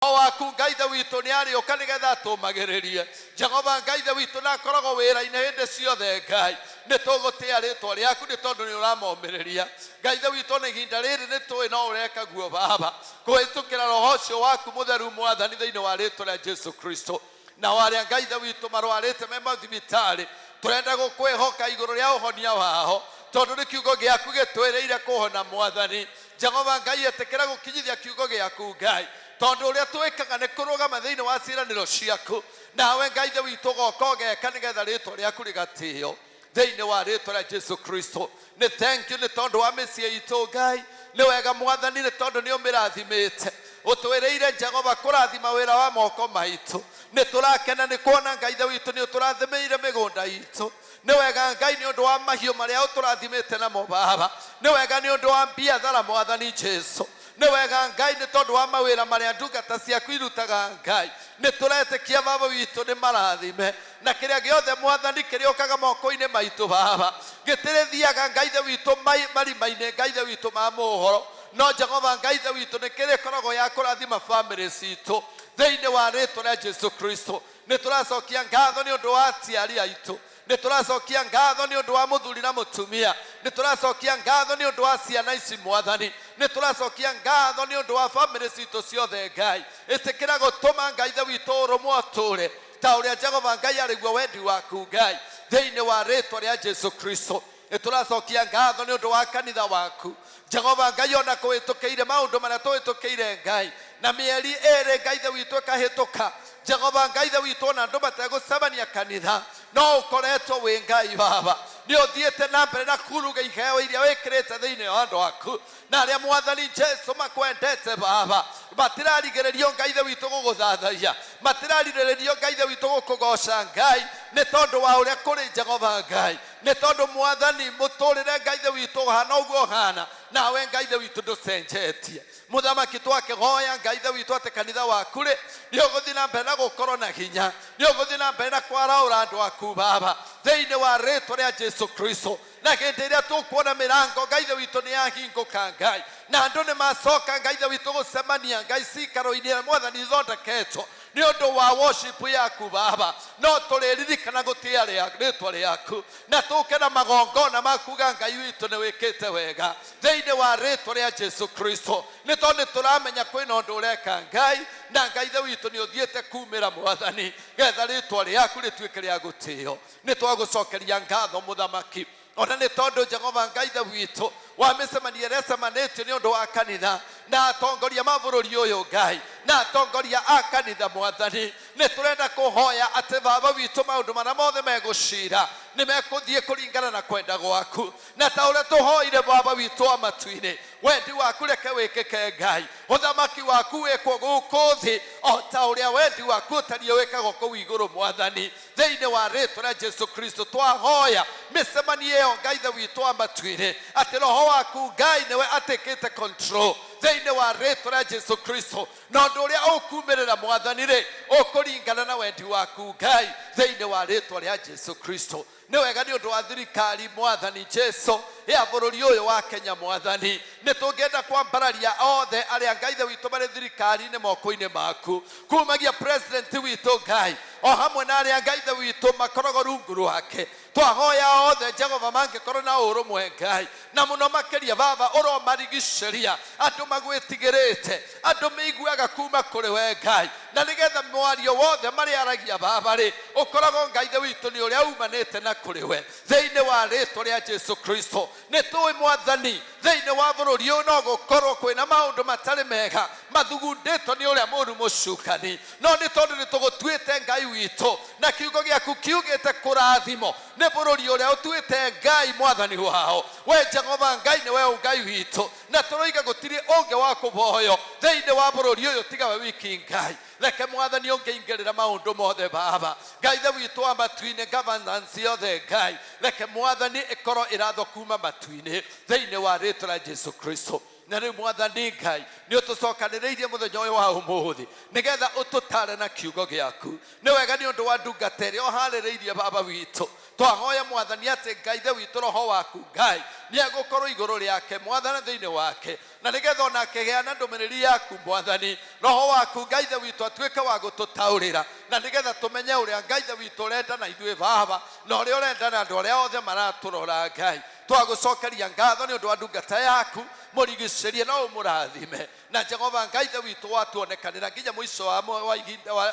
Roho waku Ngai Ithe witũ nĩ arĩũka nĩgetha atũmagĩrĩrie. Jehova Ngai Ithe witũ na akoragwo wĩra-inĩ hĩndĩ ciothe Ngai. Nĩ tũgũtĩĩa rĩtwa rĩaku nĩ tondũ nĩ ũramomĩrĩria. Ngai Ithe witũ ona ihinda rĩrĩ nĩ tũĩ no ũreka guo Baba. Kũhĩtũkĩra roho ũcio waku mũtheru Mwathani thĩinĩ wa rĩtwa rĩa Jesu Kristo. Nao arĩa Ngai Ithe witũ marwarĩte me mathibitarĩ tũrenda gũkwĩhoka igũrũ rĩa ũhonia wao tondũ nĩ kiugo gĩaku gĩtwĩrĩire kũhona Mwathani. Jehova Ngai ĩtĩkĩra gũkinyithia kiugo gĩaku Ngai tondũ ũrĩa twĩkaga nĩ kũrũgama thĩinĩ wa ciĩranĩro ciaku nawe Ngai Ithe witũ ũgoka ũgeka nĩgetha rĩtwa rĩaku rĩgatĩo thĩinĩ wa rĩtwa rĩa Jesu Kristo. Nĩ thank you nĩ tondũ wa mĩciĩ itũ Ngai. Nĩ wega Mwathani nĩ tondũ nĩ ũmĩrathimĩte. Ũtwĩrĩire Jehova kũrathima wĩra wa moko maitũ. Nĩ tũrakena nĩ kuona Ngai Ithe witũ nĩ ũtũrathimĩire mĩgũnda itũ. Nĩ wega Ngai nĩ ũndũ wa mahiũ marĩa ũtũrathimĩte namo Baba. Nĩ wega nĩ ũndũ wa biathara Mwathani Jesu. Nĩ wega Ngai nĩ tondũ wa mawĩra marĩa ndungata ciaku irutaga Ngai. Nĩ tũretĩkia Baba witũ nĩ marathime na kĩrĩa gĩothe Mwathani kĩrĩũkaga moko-inĩ maitũ Baba gĩtirĩthiaga Ngai Ithe witũ marima-inĩ Ngai Ithe witũ ma mohoro no Jehova Ngai Ithe witũ nĩ kĩrĩkoragwo ya kũrathima bamĩrĩ citũ thĩinĩ wa rĩtwa rĩa Jesu Kristo. Nĩ tũracokia ngatho nĩ ũndũ wa aciari aitũ. Nĩ tũracokia ngatho nĩ ũndũ wa mũthuri na mũtumia. Nĩ tũracokia ngatho nĩ ũndũ wa ciana ici Mwathani. Nĩ tũracokia ngatho nĩ ũndũ wa bamĩrĩ citũ ciothe Ngai. Ĩtĩkĩra gũtũma Ngai Ithe witũ ũrũmwe ũtũũre ta ũrĩa Jehova Ngai arĩguo wendi waku Ngai thĩinĩ wa rĩtwa rĩa Jesu Kristo. Nĩ tũracokia ngatho nĩ ũndũ wa kanitha waku Jehova Ngai ona kũhĩtũkĩire maũndũ marĩa tũhĩtũkĩire Ngai na mĩeri ĩrĩ Ngai Ithe witũ ĩkahĩtũka Jehova Ngai Ithe witũ ona andũ mategũcemania kanitha no ũkoretwo wĩ Ngai Baba. Nĩ ũthiĩte na mbere na kuruga iheo iria wĩkĩrĩte thĩinĩ wa andũ aku na arĩa Mwathani Jesu makwendete Baba matirarigĩrĩrio Ngai Ithe witũ gũgũthathaia matirarigĩrĩrio Ngai Ithe witũ gũkũgoca Ngai nĩ tondũ wa ũrĩa kũrĩ Jehova Ngai nĩ tondũ Mwathani mũtũrĩre Ngai Ithe witũ ũhana ũguo ũhana nawe Ngai Ithe witũ ndũcenjetie. Mũthamaki twakĩhoya Ngai Ithe witũ atĩ kanitha waku rĩ nĩ ũgũthiĩ na mbere na gũkorwo na hinya nĩ ũgũthiĩ na mbere na kwaraũra andũ aku Baba thĩinĩ wa rĩtwa rĩa Jesu Kristo. Na hĩndĩ ĩrĩa tũkuona mĩrango Ngai Ithe witũ nĩ yahingũka Ngai na andũ nĩ macoka Ngai Ithe witũ gũcemania Ngai cikaro-inĩ iria Mwathani ithondeketwo nĩ ũndũ wa worship yaku Baba no tũrĩririkana gũtĩĩa rĩtwa rĩaku na tũke na magongona ma kuga Ngai witũ nĩ wĩkĩte wega thĩinĩ wa rĩtwa rĩa Jesu Kristo. Nĩ tondũ nĩ tũramenya kwĩna ũndũ ũreka Ngai na Ngai Ithe witũ nĩ ũthiĩte kumĩra Mwathani getha rĩtwa rĩaku rĩtuĩke rĩa gũtĩo. Nĩ twagũcokeria ngatho Mũthamaki ona nĩ tondũ Jehova Ngai Ithe witũ wa mĩcemanio ĩrĩa ĩcemanĩtio nĩ ũndũ wa kanitha na atongoria ma bũrũri ũyũ Ngai na atongoria a kanitha Mwathani nĩ tũrenda kũhoya atĩ Baba witũ maũndũ marĩa mothe megũcira nĩ mekũthiĩ kũringana na kwenda gwaku na ta ũrĩa tũhoire Baba witũ wa matu-inĩ wendi waku reke wĩkĩke Ngai ũthamaki waku wĩkwo gũkũ thĩ o ta ũrĩa wendi waku ũtariĩ wĩkagwo kũu igũrũ Mwathani thĩinĩ wa rĩtwa rĩa Jesu Kristo. Twahoya mĩcemanio ĩyo Ngai Ithe witũ wa matu-inĩ atĩ roho waku Ngai nĩwe atĩkĩte control thĩinĩ wa rĩtwa rĩa Jesu Kristo na ũndũ ũrĩa ũkumĩrĩra Mwathani rĩ ũkũringana na wendi waku Ngai thĩinĩ wa rĩtwa rĩa Jesu Kristo. Nĩ wega nĩ ũndũ wa thirikari Mwathani Jesu ya bũrũri ũyũ wa Kenya Mwathani nĩ tũngĩenda kwambararia othe arĩa Ngai Ithe witũ marĩ thirikari-inĩ moko-inĩ maku kumagia president witũ Ngai o hamwe na arĩa Ngai Ithe witũ makoragwo rungu rwake twahoya othe Jehova mangĩkorwo na ũrũmwe Ngai na mũno makĩria Baba ũromarigicĩria andũ magwĩtigĩrĩte andũ meiguaga kuma kũrĩ we Ngai na nĩgetha Mwario wothe marĩaragia baba rĩ ũkoragwo Ngai ithe witũ nĩ ũrĩa umanĩte na kũrĩ we thĩinĩ wa rĩtwa rĩa Jesu Kristo. Nĩ tũĩ mwathani thĩinĩ wa bũrũri ũyũ no gũkorwo kwĩna maũndũ matarĩ mega mathugundĩtwo nĩ ũrĩa mũũru mũcukani, no nĩ tondũ nĩ tũgũtuĩte Ngai witũ na kiugo gĩaku kiugĩte kũrathimo nĩ bũrũri ũrĩa ũtuĩte Ngai mwathani wao. We Jehova Ngai nĩwe Ngai witũ na tũroiga gũtirĩ ũngĩ wa kũboyo thĩinĩ wa bũrũri ũyũ tiga we wiki Ngai. Reke mwathani ũngĩingĩrĩra maũndũ mothe baba Ngai ithe witũ wa matu-inĩ, governance yothe Ngai reke mwathani ĩkorwo ĩrathwo kuma matu-inĩ thĩinĩ wa rĩtwa rĩa Jesu Kristo. Na rĩu mwathani Ngai nĩ ũtũcokanĩrĩirie mũthenya ũyũ wa ũmũthĩ nĩgetha ũtũtare na kiugo gĩaku. Nĩ wega nĩ ũndũ wa ndungata ĩrĩa ũharĩrĩirie baba witũ. Twahoya mwathani atĩ Ngai ithe witũ roho waku Ngai nĩ egũkorwo igũrũ rĩake mwathani thĩinĩ wake, na nĩgetha ona akĩgĩa na ndũmĩrĩri yaku mwathani roho waku Ngai ithe witũ atuĩke wa gũtũtaũrĩra, na nĩgetha tũmenye ũrĩa Ngai ithe witũ ũrenda na ithuĩ baba na ũrĩa ũrenda na andũ arĩa othe maratũrora. Ngai twagũcokeria ngatho nĩ ũndũ wa ndungata yaku, mũrigicĩrie na ũmũrathime na Jehova Ngai ithe witũ watuonekanĩra nginya mũico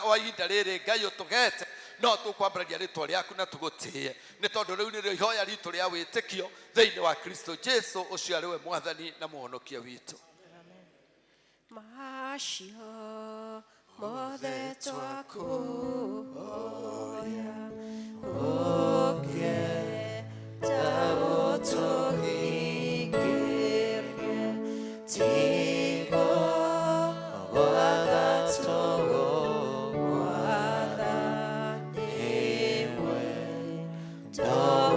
wa ihinda rĩrĩ Ngai ũtũgete no tũkwambararia rĩtwa rĩaku na tũgũtĩe nĩ tondũ rĩu nĩrĩo ihoya ritũ rĩa wĩtĩkio thĩinĩ wa Kristo Jesu ũcio arĩ we mwathani na mũhonokia witũ. Macio mothe twakũhoya ũkĩenda ũtũhingĩrie tigo gwatha tũgũgwatha nĩ wendo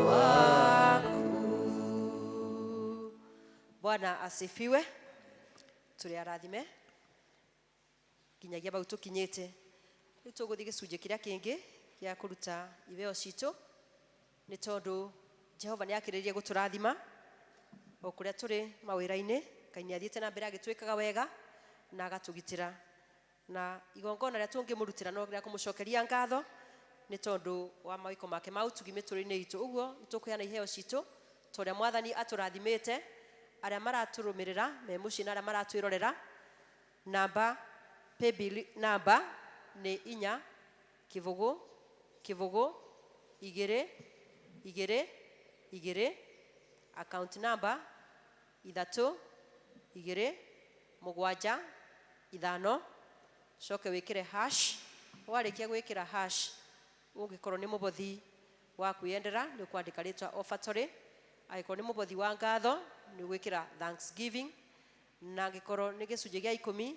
waku. Bwana asifiwe. Tũrĩ arathime nginyagia bau tũkinyĩte. Rĩu tũgũthiĩ gĩcunjĩ kĩrĩa kĩngĩ gĩa kũruta iheo citũ nĩ tondũ Jehova nĩ akĩrĩrĩrie gũtũrathima o kũrĩa tũrĩ mawĩra-inĩ. Ngai nĩ athiĩte na mbere agĩtwĩkaga wega na agatũgitĩra, na igongona rĩa tũngĩmũrutĩra no rĩa kũmũcokeria ngatho nĩ tondũ wa mawĩko make ma ũtugi mĩtũrĩre-inĩ itũ. Ũguo nĩ tũkũheana iheo citũ ta ũrĩa mwathani atũrathimĩte. Arĩa maratũrũmĩrĩra me mũciĩ na arĩa maratwĩrorera, namba paybill namba nĩ 4 0 0 2 2 2, account number 3 2 7 5, coke wĩkĩre hash. Warĩkia gwĩkĩra hash, ũngĩkorwo nĩ mũbothi wa kwĩyendera nĩ ũkwandĩka rĩtwa offertory, angĩkorwo nĩ mũbothi wa ngatho nĩ ũgwĩkĩra thanksgiving, na angĩkorwo nĩ gĩcunjĩ gĩa 10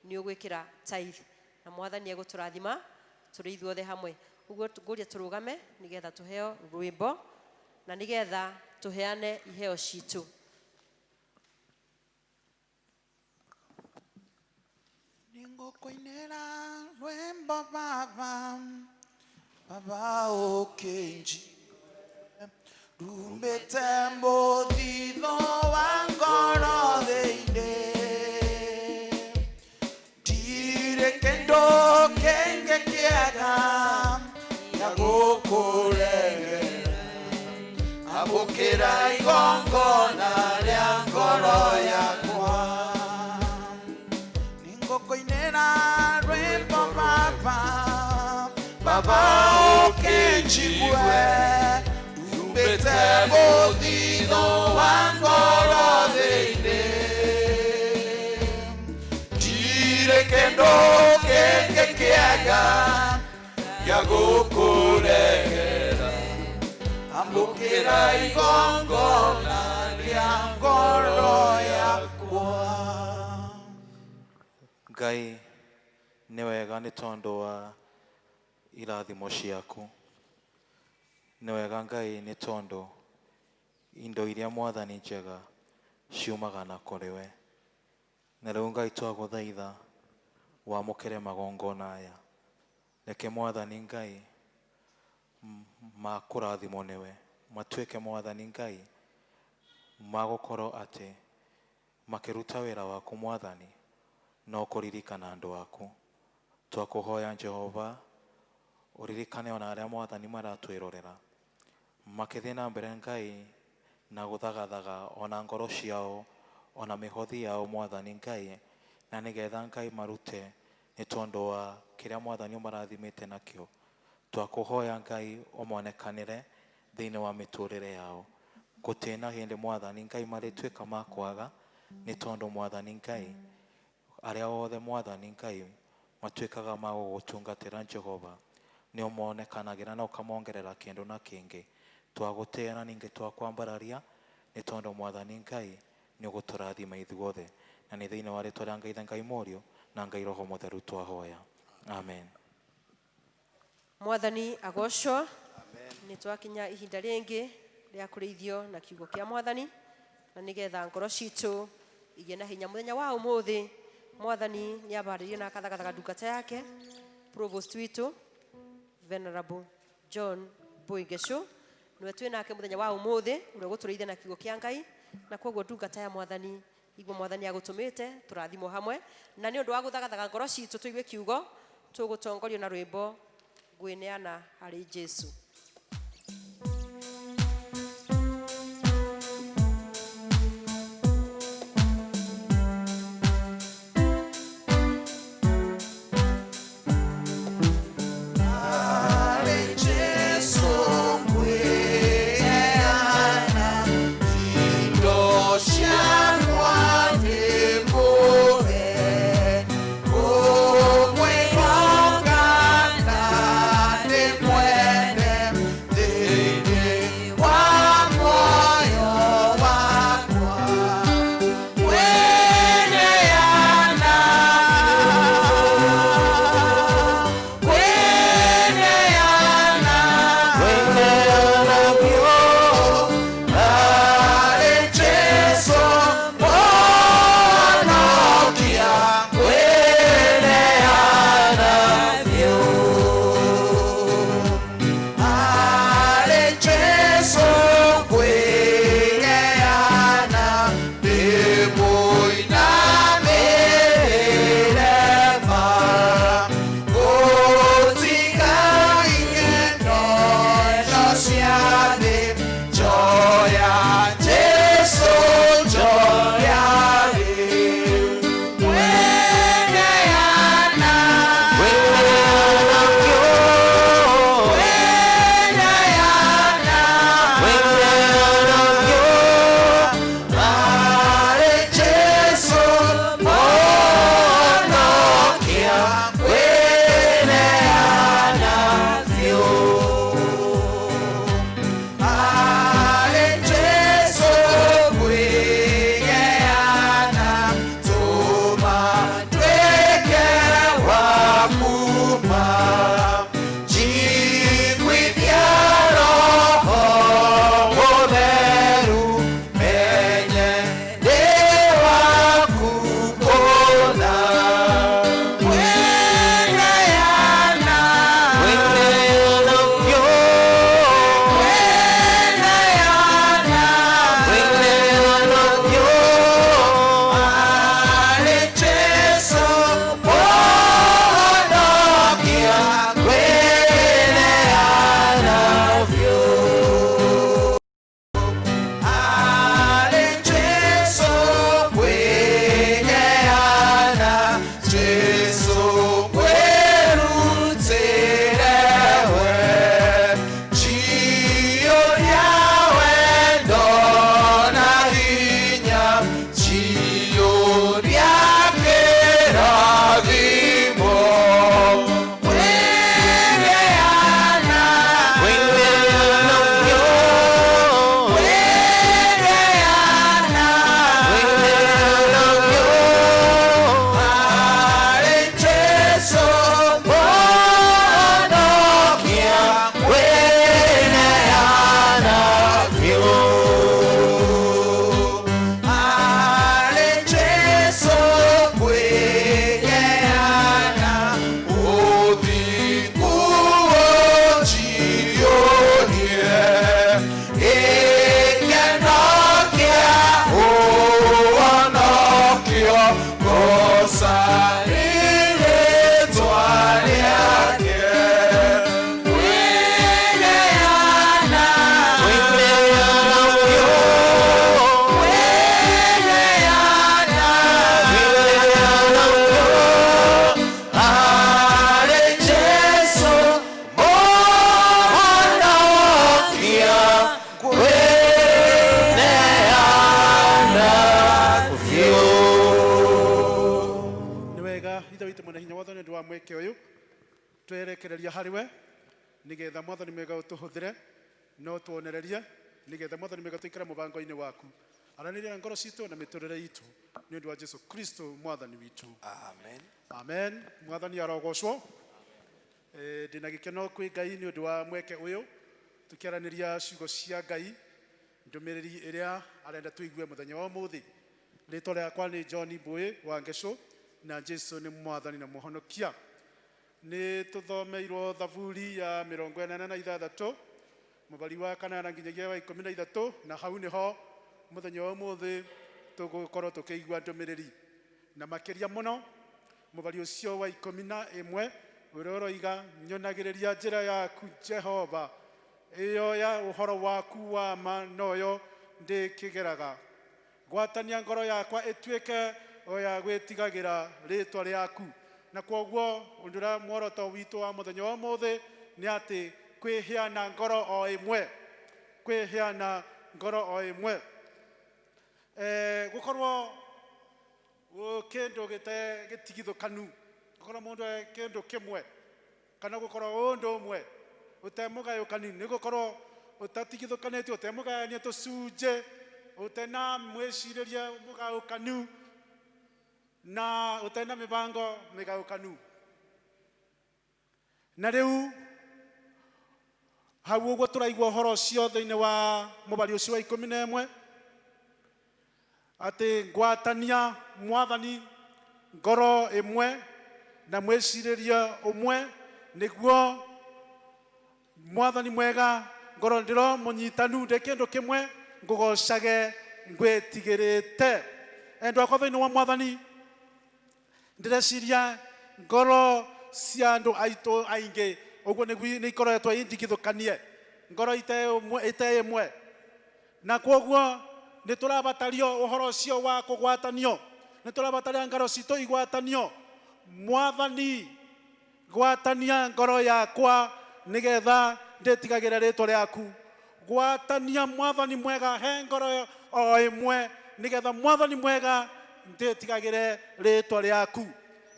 nĩ ũgwĩkĩra tithe, na mwathani egũtũrathima tũrĩ ithuothe hamwe. Ũguo ngũria tũrũgame nĩgetha tũheo rwĩmbo na nĩgetha tũheane iheo citũ. Nĩngũkũinĩra rwĩmbo baba, baba ũkĩnji rumĩte mũthithũ wa ngoro thĩinĩ, ndirĩ kĩndũ kĩngĩ kĩega gĩa gũkũregera, amũkĩra igongona rĩa ngoro yakwa. Nĩngũkũinĩra rwĩmbo baba, baba ũkĩnjigue rumĩte mũthithũ wa ngoro thĩinĩ, ndirĩ kĩndũ kĩngĩ kĩega gĩa gũkũregera, amũkĩra igongona rĩa ngoro yakwa. Ngai nĩ wega nĩ tondũ wa irathimo ciaku. Nĩ wega Ngai nĩ tondũ indo iria mwathani njega ciumaga na kũrĩ we. Na rĩu Ngai twagũthaitha wamũkĩre magongona aya. Reke mwathani Ngai makũrathimwo nĩwe, matuĩke mwathani Ngai magũkorwo atĩ makĩruta wĩra waku mwathani no kũririkana andũ aku. Twakũhoya Jehova ũririkane ona arĩa mwathani maratwĩrorera makĩthiĩ na mbere Ngai na gũthagathaga ona ngoro ciao ona mĩhothi yao mwathani Ngai, na nĩgetha Ngai marute Nĩ tondũ wa kĩrĩa Mwathani ũmarathimĩte nakĩo. Twakũhoya Ngai ũmonekanĩre thĩinĩ wa mĩtũrĩre yao. Gũtĩna hĩndĩ Mwathani Ngai marĩtuĩka ma kwaga, nĩ tondũ Mwathani Ngai arĩa othe Mwathani Ngai matuĩkaga ma gũgũtungatĩra Jehova nĩ ũmonekanagĩra na ũkamongerera kĩndũ na kĩngĩ. Twagũtĩĩa na ningĩ twakwambararia nĩ tondũ Mwathani Ngai nĩ ũgũtũrathima ithuothe, na nĩ thĩinĩ wa rĩtwa rĩa Ngai Ithe, Ngai Mũriũ na Ngai Roho Mũtheru twahoya, amen. Mwathani agocwo. Nĩ twakinya ihinda rĩngĩ rĩa kũrĩithio na kiugo kĩa Mwathani, na nĩgetha ngoro citũ igĩe na hinya. Mũthenya wa ũmũthĩ Mwathani nĩ abarĩrie na akathagathaga ndungata yake provost witũ Venerable John Boigesho, nĩwe twĩ nake mũthenya wa ũmũthĩ ũrĩa ũgũtũrĩithia na kiugo kĩa Ngai. Na koguo ndungata ya Mwathani, igua Mwathani agũtũmĩte tũrathimwo hamwe, na nĩ ũndũ wa gũthagathaga ngoro citũ tũigue kiugo, tũgũtongorio na rwĩmbo ngwĩneana harĩ Jesu. Mwene. Twerekereria harĩ we nĩgetha mwathani mwega ũtũhũthĩre no tuonererie nĩgetha mwathani mwega tũikare mũbango-inĩ waku. Aranĩria ngoro citũ na mĩtũrĩre itũ nĩ ũndũ wa Jesu Kristo mwathani witũ. Amen. Amen. Mwathani arogocwo. Ndĩna gĩkeno kwĩ Ngai nĩ ũndũ wa mweke ũyũ tũkĩaranĩria ciugo cia Ngai, ndũmĩrĩri ĩrĩa arenda tũigue mũthenya wa ũmũthĩ. Rĩtwa rĩakwa nĩ John Mbũĩ wa Ngecũ na Jesu nĩ mwathani na mũhonokia. Nĩ tũthomeirwo thaburi ya 86 mũbari wa 8 nginyagia wa 13, na hau nĩho mũthenya wa ũmũthĩ tũgũkorwo tũkĩigua ndũmĩrĩri, na makĩria mũno mũbari ũcio wa 11 ũrĩa ũroiga, nyonagĩrĩria njĩra yaku Jehova, ĩyo ya ũhoro waku wa ma noyo ndĩkĩgeraga. Gwatania ngoro yakwa ĩtuĩke o ya gwĩtigagĩra rĩtwa rĩaku. Na kwoguo ũndũ ũrĩa muoroto witũ wa mũthenya wa ũmũthĩ nĩ atĩ kwĩheana ngoro o ĩmwe, kwĩheana ngoro o ĩmwe. Gũkorwo kĩndũ gĩtigithũkanu, gũkorwo mũndũ e kĩndũ kĩmwe kana gũkorwo ũndũ ũmwe ũtemũgayũkani, nĩ gũkorwo ũtatigithũkanĩtio, ũtemũgayanie tũcunjĩ, ũtena mwĩcirĩrie mũgayũkanu na ũtena mĩbango mĩgayũkanu. Na rĩu hau ũguo tũraigua ũhoro ũcio thĩinĩ wa mũbari ũcio wa 11 atĩ ngwatania mwathani ngoro ĩmwe na mwĩcirĩrie ũmwe, nĩguo mwathani mwega ngoro ndĩro mũnyitanu ndĩ kĩndũ kĩmwe ngũgocage ngwĩtigĩrĩte. Endwa akwa thĩinĩ wa mwathani, ndĩreciria ngoro cia andũ aitũ aingĩ ũguo nĩ ikoretwo indigithũkanie, ngoro ite ĩmwe, na kwoguo nĩ tũrabatario ũhoro ũcio wa kũgwatanio, nĩ tũrabataria ngoro citũ igwatanio. Mwathani, gwatania ngoro yakwa nĩgetha ndĩtigagĩre rĩtwa rĩaku. Gwatania mwathani mwega he ngoro o ĩmwe nĩgetha mwathani mwega ndĩtigagĩre rĩtwa rĩaku.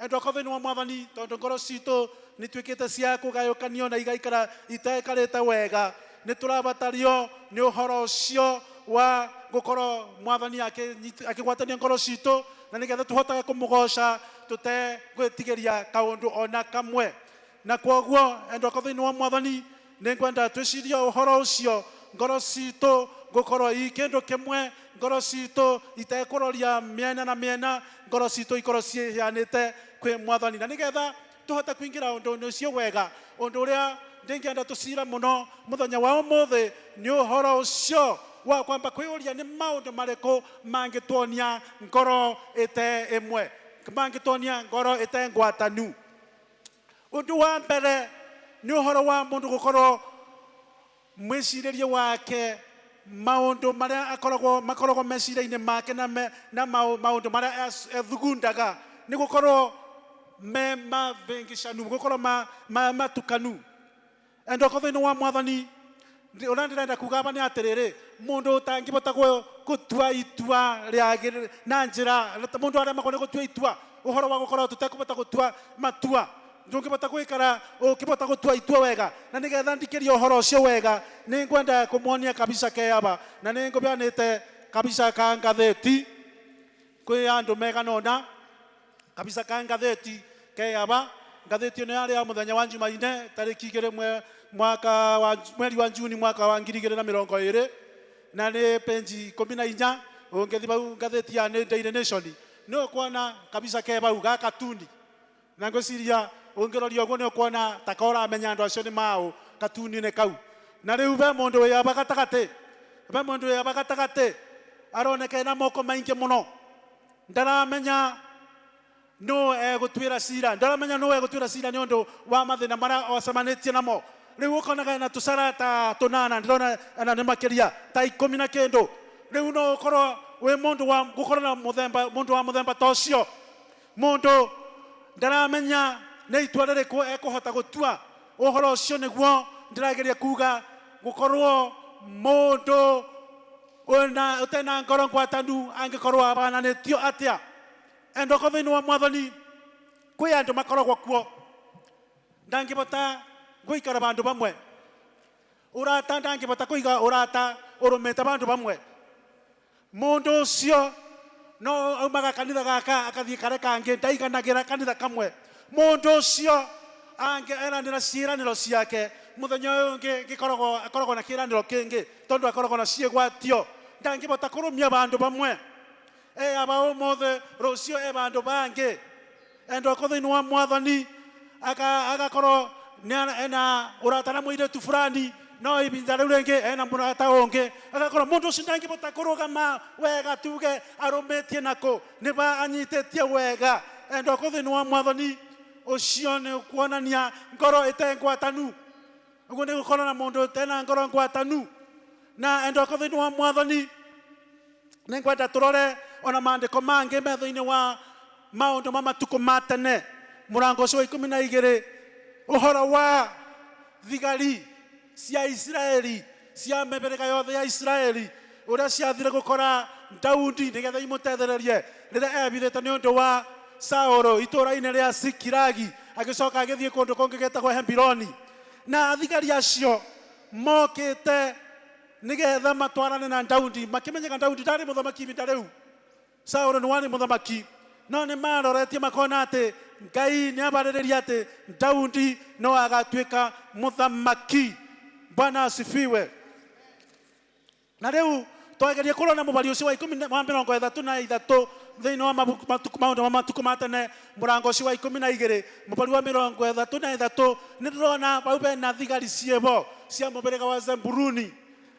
Endwa akwa thĩinĩ wa mwathani, tondũ ngoro citũ nĩ ituĩkĩte cia kũgayũkanio na igaikara itekarĩte wega, nĩ tũrabatario nĩ ũhoro ũcio wa gũkorwo mwathani akĩgwatania ngoro citũ na nĩgetha tũhotage kũmũgoca tũtegwĩtigĩria kaũndũ ona kamwe. Na kwoguo endwa akwa thĩinĩ wa mwathani, nĩ ngwenda twĩcirie ũhoro ũcio, ngoro citũ gũkorwo i kĩndũ kĩmwe, ngoro citũ itekũroria mĩena na mĩena, ngoro citũ ikorwo ciĩheanĩte kwĩ mwathani, na nĩgetha tũhote kũingĩra ũndũ-inĩ ũcio wega. Ũndũ ũrĩa ndĩngĩenda tũcire mũno mũthenya wa ũmũthĩ nĩ ũhoro ũcio wa kwamba kwĩyũria nĩ maũndũ marĩkũ mangĩtuonia ngoro ĩte ĩmwe, mangĩtuonia ngoro ĩte ngwatanu. Ũndũ wa mbere nĩ ũhoro wa mũndũ gũkorwo mwĩcirĩrie wake, maũndũ marĩa akoragwo makoragwo meciria-inĩ make na maũndũ marĩa ethugundaga nĩ gũkorwo me mavĩngĩcanu, gũkorwo matukanu. Endwa akwa thĩinĩ wa mwathani, ũrĩa ndĩrenda kuga aba nĩ atĩrĩrĩ, mũndũ ũtangĩbota gũtua itua rĩagĩrĩru na njĩra, mũndũ aremagwo nĩ gũtua itua, ũhoro wa gũkorwo tũtekũbota gũtua matua, ndũngĩbota gwĩkara ũkĩbota gũtua itua wega. Na nĩgetha ndikĩrie ũhoro ũcio wega, nĩ ngwenda kũmuonia kabica ke aba, na nĩ ngũbeanĩte kabica ka ngathĩti kwĩ andũ megana ũna. Kabica ka ngathĩti ke aba, ngathĩti ĩno yarĩ ya mũthenya wa Jumaine tarĩki 2 mwaka wa mweri wa Juni mwaka wa 2020, na nĩ penji 14. Ũngĩthiĩ bau ngathĩti ya Daily Nation nĩ ũkuona kabica ke bau ga katuni, na ngwĩciria ũngĩroria ũguo nĩ ũkuona ta ka ũramenya andũ acio nĩ maũ katuni-inĩ kau. Na rĩu be mũndũ wĩ aba gatagatĩ, be mũndũ wĩ aba gatagatĩ aroneka ena moko maingĩ mũno, ndaramenya no egũtuĩra cira, ndaramenya no egũtuĩra cira nĩ ũndũ wa mathĩna marĩa ocemanĩtie namo. Rĩu ũkonaga ena tũcara ta tũnana, ndĩrona ena nĩ makĩria ta 10 na kĩndũ. Rĩu no ũkorwo wĩ mũndũ wa gũkorwo na mũthemba, mũndũ wa mũthemba ta ũcio, mũndũ ndaramenya nĩ itua rĩrĩkũ ekũhota gũtua. Ũhoro ũcio nĩguo ndĩrageria kuga, gũkorwo mũndũ ũtena ngoro ngwatanu angĩkorwo abananĩtio atĩa. Endwa akwa thĩinĩ wa mwathani, kwĩ andũ makoragwo kuo Ndangibota guikara bandu bamwe. Urata ndangibota kuiga urata urumite bandu bamwe. Mundu ucio no aumaga kanitha gaka akathie karia kangi ndaiganagira kanitha kamwe. Mundu ucio ange eranira ciiraniro ciake muthenya uyu ungi gikoragwo akoragwo na kiraniro kingi tondu akoragwo na ciigwatio. Ndangibota kurumia bandu bamwe. Aba umuthe rucio e bandu bangi. Endo ko thiini wa mwathani agakorwo ena urata na muiritu fulani no ibinda riu ringi ena murata ungi agakorwo mundu ucio ndangibota kurugama wega tuge arumitie nako ni ba anyititie wega. Endo ko thiini wa mwathani ucio ni kuonania ngoro ite ngwatanu. Uguo ni gukorwo na mundu tena ngoro ngwatanu. Na endo ko thiini wa mwathani ningwenda turore ona maandiko mangi me thiini wa maundu ma matuku ma tene murango ucio wa 12 uhoro wa thigari cia Israeli cia mĩhĩrĩga yothe ya Israeli uria ciathire gukora Daudi nigetha imutethererie riria ebithite ni undu wa Saulu itũra-inĩ rĩa Sikilagi agicoka agĩthiĩ kũndũ kũngĩ getagwo Hebironi. Na thigari acio mokĩte nigetha matwarane na Daudi makimenyeka Daudi ndarĩ mũthamaki ibinda rĩu. Saulu nĩ warĩ mũthamaki no nĩ maroretie makona atĩ Ngai nĩ abarĩrĩria atĩ Daudi no agatuĩka mũthamaki. Bwana asifiwe. Na rĩu twagerie kũrona mũbari ũcio wa 33 thĩinĩ wa maũndũ ma matukũ ma tene mũrango ũcio wa 12 mũbari wa 33 nĩ ndĩrona bau bena thigari ciĩbo cia mũhĩrĩga wa Zebuluni.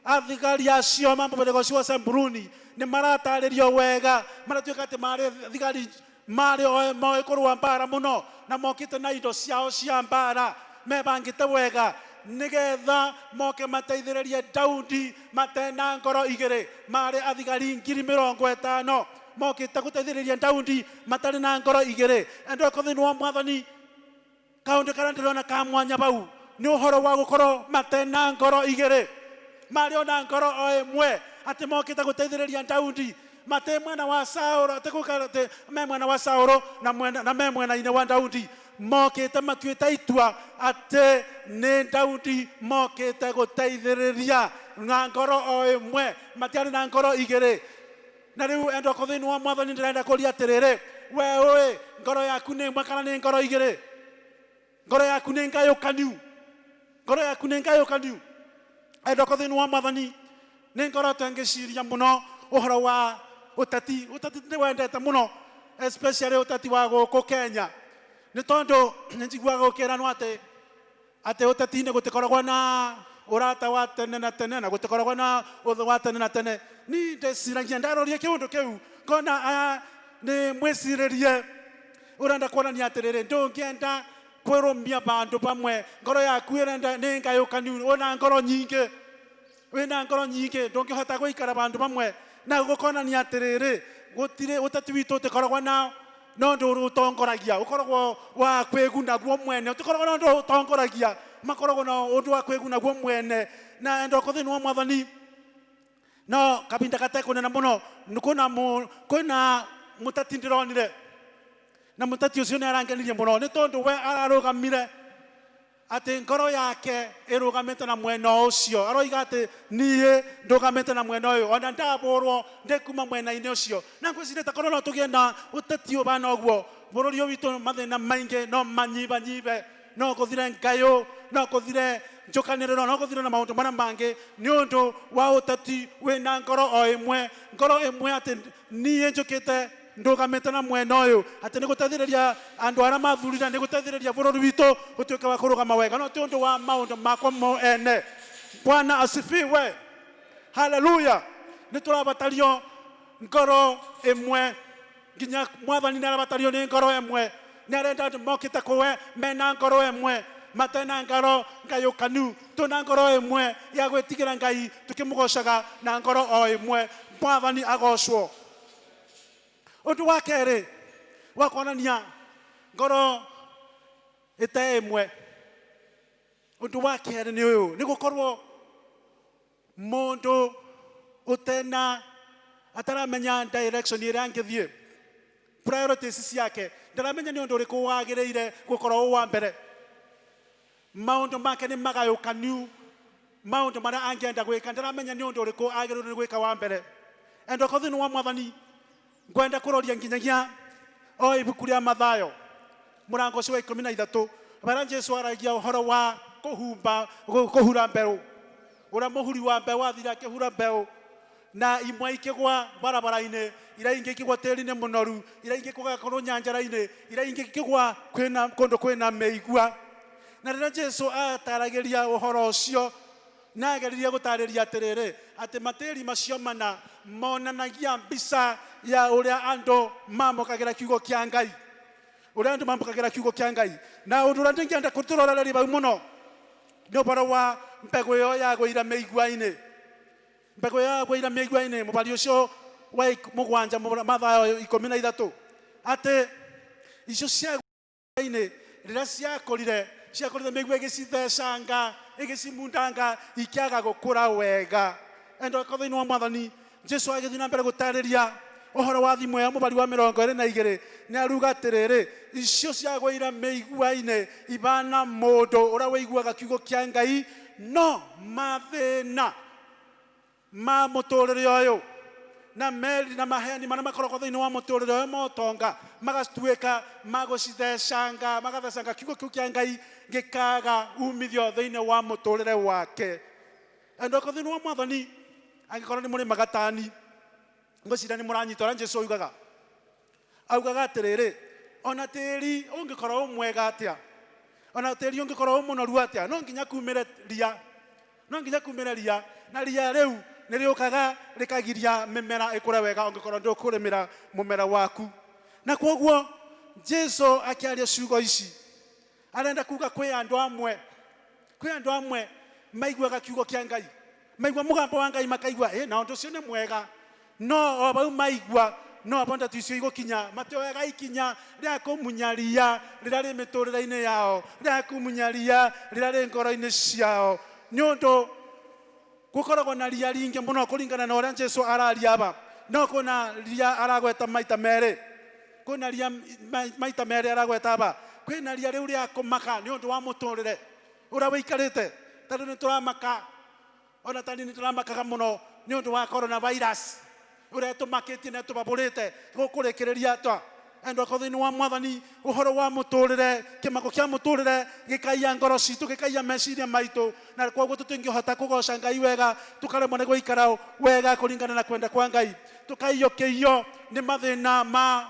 Athigari acio ma mũhĩrĩga ũcio wa Zebuluni nĩ maratarĩrio wega maratuĩka atĩ marĩ thigari marĩ moĩ kũrũa mbara mũno na mokĩte na indo ciao cia mbara mebangĩte wega nigetha moke mateithĩrĩrie Daudi matena ngoro igĩrĩ. Marĩ athigari 50,000 mokĩte gũteithĩrĩria Daudi matarĩ na ngoro igĩrĩ. Endo ko thĩinĩ wa mwathani kaũndũ karĩa ndĩrona ka mwanya bau nĩ ũhoro wa gũkorwo matena ngoro igĩrĩ. Marĩ ona ngoro o ĩmwe atĩ mokĩte gũteithĩrĩria Daudi mate mwena wa Saulu atĩ me mwena wa Saulu na me mwena-inĩ wa Daudi mokĩte matuĩte itua atĩ nĩ Daudi mokĩte gũteithĩrĩria na ngoro o ĩmwe matiarĩ na ngoro igĩrĩ. Na rĩu endo ko thĩinĩ wa mwathani ndĩrenda kũria atĩrĩrĩ we ũĩ ngoro yaku nĩ ĩmwe kana nĩ ngoro igĩrĩ? Ngoro yaku nĩ ngayũkanu. Ngoro yaku nĩ ngayũkanu. Endo ko thĩinĩ wa mwathani nĩ ngoro tũngĩciria mũno ũhoro wa ũteti. Ũteti nĩ wendete mũno especially ũteti wa gũkũ Kenya nĩ tondũ nĩ njiguaga gũkĩranwo atĩ ũteti-inĩ gũtikoragwo na ũrata wa tene na tene na gũtikoragwo na ũthũ wa tene na tene. Ni ndeciragia ndaroria kĩũndũ kĩu ngona aya nĩ mwĩcirĩrie ũrenda kuonania atĩrĩrĩ ndũngĩenda kwĩrũmia bandũ bamwe ngoro yaku ĩrenda nĩ ngayũkanu wĩna ngoro nyingĩ wĩna ngoro nyingĩ ndũngĩhota gũikara bandũ bamwe na gũkonania atĩrĩrĩ gũtirĩ ũteti witũ ũtĩkoragwo na no ũndũ ũtongoragia ũkoragwo wa kwĩguna guo mwene ũtĩkoragwo na ũndũ ũtongoragia makoragwo na ũndũ wa kwĩguna guo mwene. Na endoko thĩinĩ wa mwathani no kabinda gatekũnene mũno kwĩna mũteti ndĩronire na mũteti ũcio nĩ arangenirie mũno nĩ tondũ we ararũgamire atĩ ngoro yake ĩrũgamĩte na mwena ũcio aroiga atĩ niĩ ndũgamĩte na mwena ũyũ ona ndabũrwo ndĩkuma mwena-inĩ ũcio. Na ngwĩciria ta korwo no tũgĩe na ũteti ũbana ũguo bũrũri ũyũ witũ mathĩna maingĩ no manyibanyibe no gũthire ngayũ no gũthire njũkanĩrĩro no gũthire na maũndũ marĩa mangĩ nĩ ũndũ wa ũteti wĩna ngoro o ĩmwe ngoro ĩmwe atĩ niĩ njũkĩte ndũgamĩte na mwena ũyũ atĩ nĩ gũteithĩrĩria andũ arĩa mathurire nĩ gũteithĩrĩria bũrũri witũ ũtuĩke wa kũrũgama wega no ti ũndũ wa maũndũ makwa mo ene. Bwana asifiwe. Haleluya. Nĩ tũrabatario ngoro ĩmwe nginya mwathani nĩ arabatario nĩ ngoro ĩmwe nĩ arenda andũ mokĩte kũwe mena ngoro ĩmwe matena ngoro ngayũkanu tũna ngoro ĩmwe ya gwĩtigĩra Ngai tũkĩmũgocaga na ngoro o ĩmwe. Mwathani agocwo. Ũndũ wa kerĩ wa kuonania ngoro ĩte ĩmwe ũndũ wa kerĩ nĩ ũyũ nĩ gũkorwo mũndũ ũtena ataramenya direction ĩrĩa angĩthiĩ priorities ciake ndaramenya nĩ ũndũ ũrĩkũ wagĩrĩire gũkorwo ũ wa mbere. Maundu make nĩ magayũkanu, maundu marĩa angĩenda gwĩka ndaramenya nĩ ũndũ ũrĩkũ agĩrĩirwo nĩ gwĩka wa mbere. Endwa akwa thĩinĩ wa Mwathani, ngwenda kũroria nginyagia o ibuku rĩa Mathayo mũrango ũcio wa 13, harĩa Jesu aragia ũhoro wa kũhumba kũhura mbeũ, ũrĩa mũhuri wa mbeũ athire akĩhura mbeũ, na imwe ikĩgwa barabara-inĩ, iria ingĩ ikĩgwa tĩri-inĩ mũnoru, iria ingĩ kũgakorwo nyanjara-inĩ, iria ingĩ ikĩgwa kwĩna kũndũ kwĩna mĩigua. Na rĩrĩa Jesu ataragĩria ũhoro ũcio, na ageririe gũtarĩria atĩrĩrĩ, atĩ matĩri macio mana monanagia mbica ya ũrĩa andũ mamũkagĩra kiugo kĩa Ngai, ũrĩa andũ mamũkagĩra kiugo kĩa Ngai. Na ũndũ ũrĩa ndingĩenda kũtũrorereria bau mũno nĩ ũhoro wa mbegũ ĩyo yagũire mĩigua-inĩ. Mbegũ ĩyo yagũire mĩigua-inĩ, mũbari ũcio wa 7, Mathayo 13, atĩ icio ciagũire rĩrĩa ciakũrire, ciakũrire mĩigua ĩgĩcithecanga, ĩgĩcimundanga, ikĩaga gũkũra wega. Endwa akwa thĩinĩ wa Mwathani, Jesu agĩthiĩ na mbere gũtarĩria ũhoro wa thimũ ya mũbari wa 22, nĩ aruga atĩrĩrĩ, icio ciagũire mĩigua-inĩ ibana mũndũ ũrĩa wĩiguaga kiugo kĩa Ngai, no mathĩna ma mũtũrĩre ũyũ na meri na maheani marĩa makoragwo thĩinĩ wa mũtũrĩre ũyũ motonga magatuĩka magũcithecanga, magathecanga kiugo kĩu kĩa Ngai gĩkaga umithio thĩinĩ wa mũtũrĩre wake. Endwa akwa thĩinĩ wa Mwathani, angĩkorwo nĩ mũrĩ magatani, ngwĩciria nĩ mũranyita ũrĩa Jesu augaga. Augaga atĩrĩrĩ, ona tĩri ũngĩkorwo wĩ mwega atĩa, ona tĩri ũngĩkorwo wĩ mũnoru atĩa, no nginya kumĩre ria, no nginya kumĩre ria, na ria rĩu nĩ rĩũkaga rĩkagiria mĩmera ĩkũre wega ũngĩkorwo ndũkũrĩmĩra mũmera waku. Na kwoguo Jesu akĩaria ciugo ici, arenda kuga kwĩ andũ amwe, kwĩ andũ amwe maiguaga kiugo kĩa Ngai, maigua mũgambo wa Ngai makaigua ĩ na ũndũ ũcio nĩ mwega, no o bau maigua no abo ndeto icio igũkinya, matioyaga ikinya rĩa kũmunya ria rĩrĩa rĩ mĩtũrĩre-inĩ yao, rĩa kũmunya ria rĩrĩa rĩ ngoro-inĩ ciao, nĩ ũndũ gũkoragwo na ria ringĩ mũno kũringana na ũrĩa Jesu araria aba. No kwĩna ria aragweta maita merĩ, kwĩna ria maita merĩ aragweta aba. Kwĩna ria rĩu rĩa kũmaka nĩ ũndũ wa mũtũrĩre ũrĩa wĩikarĩte, tondũ nĩ tũramaka, ona tani nĩ tũramakaga mũno nĩ ũndũ wa coronavirus ũrĩa tũmakĩtie na tũbabũrĩte gũkũrĩkĩrĩria atĩa. Endwa akwa thĩinĩ wa Mwathani, ũhoro wa mũtũrĩre, kĩmako kĩa mũtũrĩre gĩkaiya ngoro citũ, gĩkaiya meciria maitũ, na kwoguo tũtingĩhota kũgoca Ngai wega, tũkaremwo nĩ gũikara wega kũringana na kwenda kwa Ngai, tũkaiyũkĩio nĩ mathĩna ma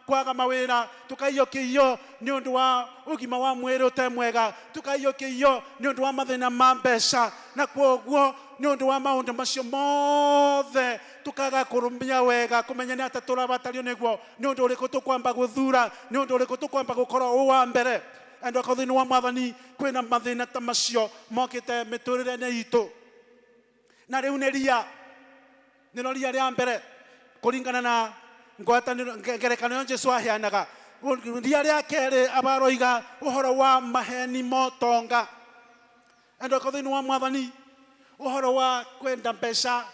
kwaga mawĩra, tũkaiyũkĩio nĩ ũndũ wa ũgima wa mwĩrĩ ũte mwega, tũkaiyũkĩio nĩ ũndũ wa mathĩna ma mbeca, na kwoguo nĩ ũndũ wa maũndũ macio mothe tũkaga kũrũmia wega, kũmenya nĩ atĩa tũrabatario nĩguo, nĩ ũndũ ũrĩkũ tũkwamba gũthura, nĩ ũndũ ũrĩkũ tũkwamba gũkorwo ũ wa mbere. Endwa akwa thĩinĩ wa Mwathani, kwĩna mathĩna ta macio mokĩte mĩtũrĩre-inĩ itũ, na rĩu nĩ ria, nĩro ria rĩa mbere kũringana na ngwatanĩro ngerekano ĩyo Jesu aheanaga. Ria rĩa kerĩ abaroiga ũhoro wa maheni motonga. Endwa akwa thĩinĩ wa Mwathani, ũhoro wa kwenda mbeca,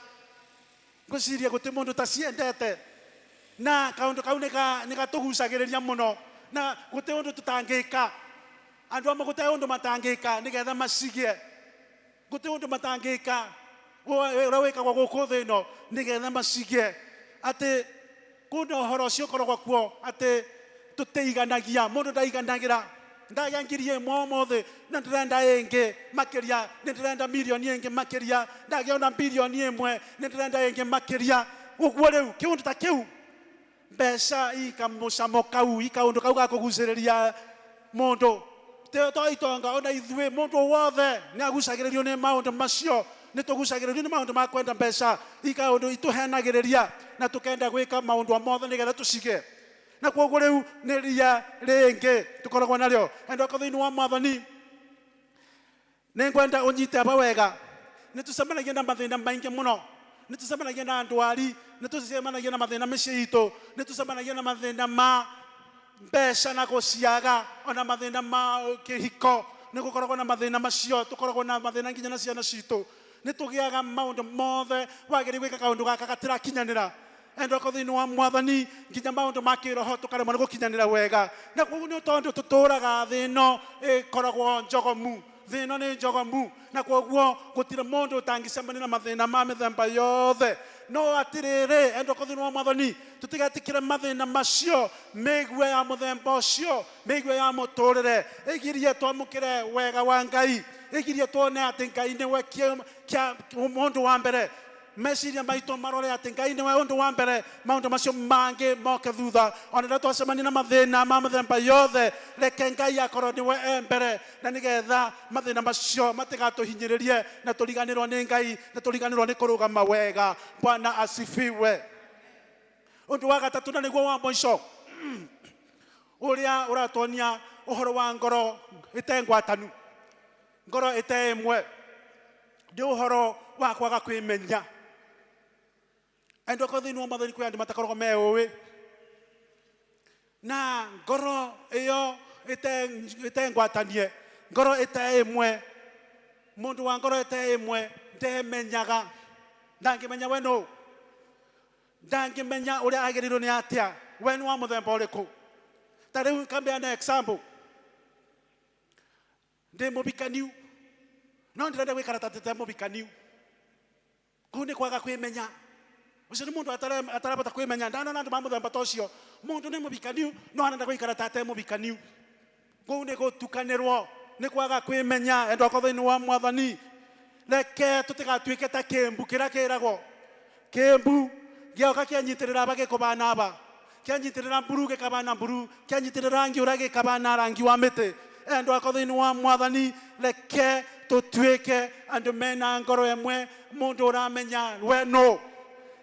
ngwĩciria gũtirĩ mũndũ taciendete, na kaũndũ kau nĩ gatũgucagĩrĩria mũno, na gũtirĩ ũndũ tũtangĩka. Andũ amwe gũtirĩ ũndũ matangĩka nĩgetha macigie, gũtirĩ ũndũ matangĩka ũrĩa wĩkagwo gũkũ thĩ ĩno nĩgetha macigie. Atĩ kwĩna ũhoro ũcio ũkoragwo kuo atĩ tũtiiganagia, mũndũ ndaiganagĩra, ndagĩa 1000 ũmũthĩ na ndĩrenda ĩngĩ makĩria, nĩ ndĩrenda mirioni ĩngĩ makĩria, ndagĩa ona 1 bilioni nĩ ndĩrenda ĩngĩ makĩria. Ũguo rĩu kĩũndũ ta kĩu, mbeca ikamũcamo kau, ikaũndũ kau ga kũgucĩrĩria mũndũ. To itonga ona ithuĩ, mũndũ wothe nĩ agucagĩrĩrio nĩ maũndũ macio, nĩ tũgucagĩrĩrio nĩ maũndũ ma kwenda mbeca, ikaũndũ itũhenagĩrĩria na tũkenda gwĩka maũndũ mothe nĩgetha tũcige. Na kwoguo rĩu nĩ ria rĩngĩ tũkoragwo narĩo. Endwa akwa thĩinĩ wa Mwathani, nĩ ngwenda ũnyite aba wega. Nĩ tũcemanagia na mathĩna maingĩ mũno, nĩ tũcemanagia na ndwari, nĩ tũcemanagia na mathĩna mĩciĩ itũ, nĩ tũcemanagia na mathĩna ma mbeca na gũciaga, ona mathĩna ma kĩhiko, nĩ gũkoragwo na mathĩna macio, tũkoragwo na mathĩna nginya na ciana citũ. Nĩ tũgĩaga maũndũ mothe, wagĩrĩire gwĩka kaũndũ gaka gatirakinyanĩra. Endwa akwa thĩinĩ wa Mwathani, nginya maũndũ ma kĩroho tũkaremwo nĩ gũkinyanĩra wega. Na kwoguo nĩ tondũ tũtũraga thĩ ĩno ĩkoragwo njogomu, Thĩ ĩno nĩ njogomu na kwoguo gũtirĩ mũndũ ũtangĩcemania na mathĩna ma mĩthemba yothe. No atĩrĩrĩ, endwa thĩinĩ wa Mwathani, tũtigetikĩre mathĩna macio, mĩigua ya mũthemba ũcio, mĩigua ya mũtũrĩre ĩgirie twamũkĩre wega wa Ngai, ĩgirie tuone atĩ Ngai nĩwe kĩa mũndũ wa mbere. Meciria maitũ marore atĩ Ngai nĩwe ũndũ wa mbere, maũndũ macio mangĩ moke thutha. Ona rĩrĩa twacemania na mathĩna ma mĩthemba yothe, reke Ngai akorwo nĩwe e mbere, na nĩgetha mathĩna macio matigatũhinyĩrĩrie na tũriganĩrwo nĩ Ngai na tũriganĩrwo nĩ kũrũgama wega. Bwana asifiwe. Ũndũ wa gatatũ na nĩguo wa mũico, ũrĩa ũratuonia ũhoro wa ngoro ĩte ngwatanu, ngoro ĩte ĩmwe, nĩ ũhoro wa kwaga kwĩmenya. Endwa thĩinĩ wa Mwathani, kwĩ andũ matakoragwo me ũĩ na ngoro ĩyo ĩte ngwatanie, ngoro ĩte ĩmwe. Mũndũ wa ngoro ĩte ĩmwe ndemenyaga, ndangĩmenya we nũ, ndangĩmenya ũrĩa agĩrĩirwo nĩ atĩa, we nĩ wa mũthemba ũrĩkũ. Ta rĩu kambeana example, ndĩ mũbikaniu no ndĩrenda gwĩkara ta tete mũbikaniu. Kũu nĩ kwaga kwĩmenya. Ũcio nĩ mũndũ atarabota kwĩmenya. Ndanona andũ ma mũthemba ta ũcio, mũndũ nĩ mũbikaniu no arenda gũikara ta ate mũbikaniu. Kũu nĩ gũtukanĩrwo, nĩ kwaga kwĩmenya. Endwa akwa thĩinĩ wa Mwathani, reke tũtigatuĩke ta kĩmbu kĩrĩa kĩragwo kĩmbu gĩoka kĩanyitĩrĩra aba gĩkũbana aba, kĩanyitĩrĩra mburu gĩkabana mburu, kĩanyitĩrĩra rangi ũrĩa gĩkabana rangi wa mĩtĩ. Endwa akwa thĩinĩ wa Mwathani, reke tũtuĩke andũ mena ngoro ĩmwe, mũndũ ũramenya we nũ.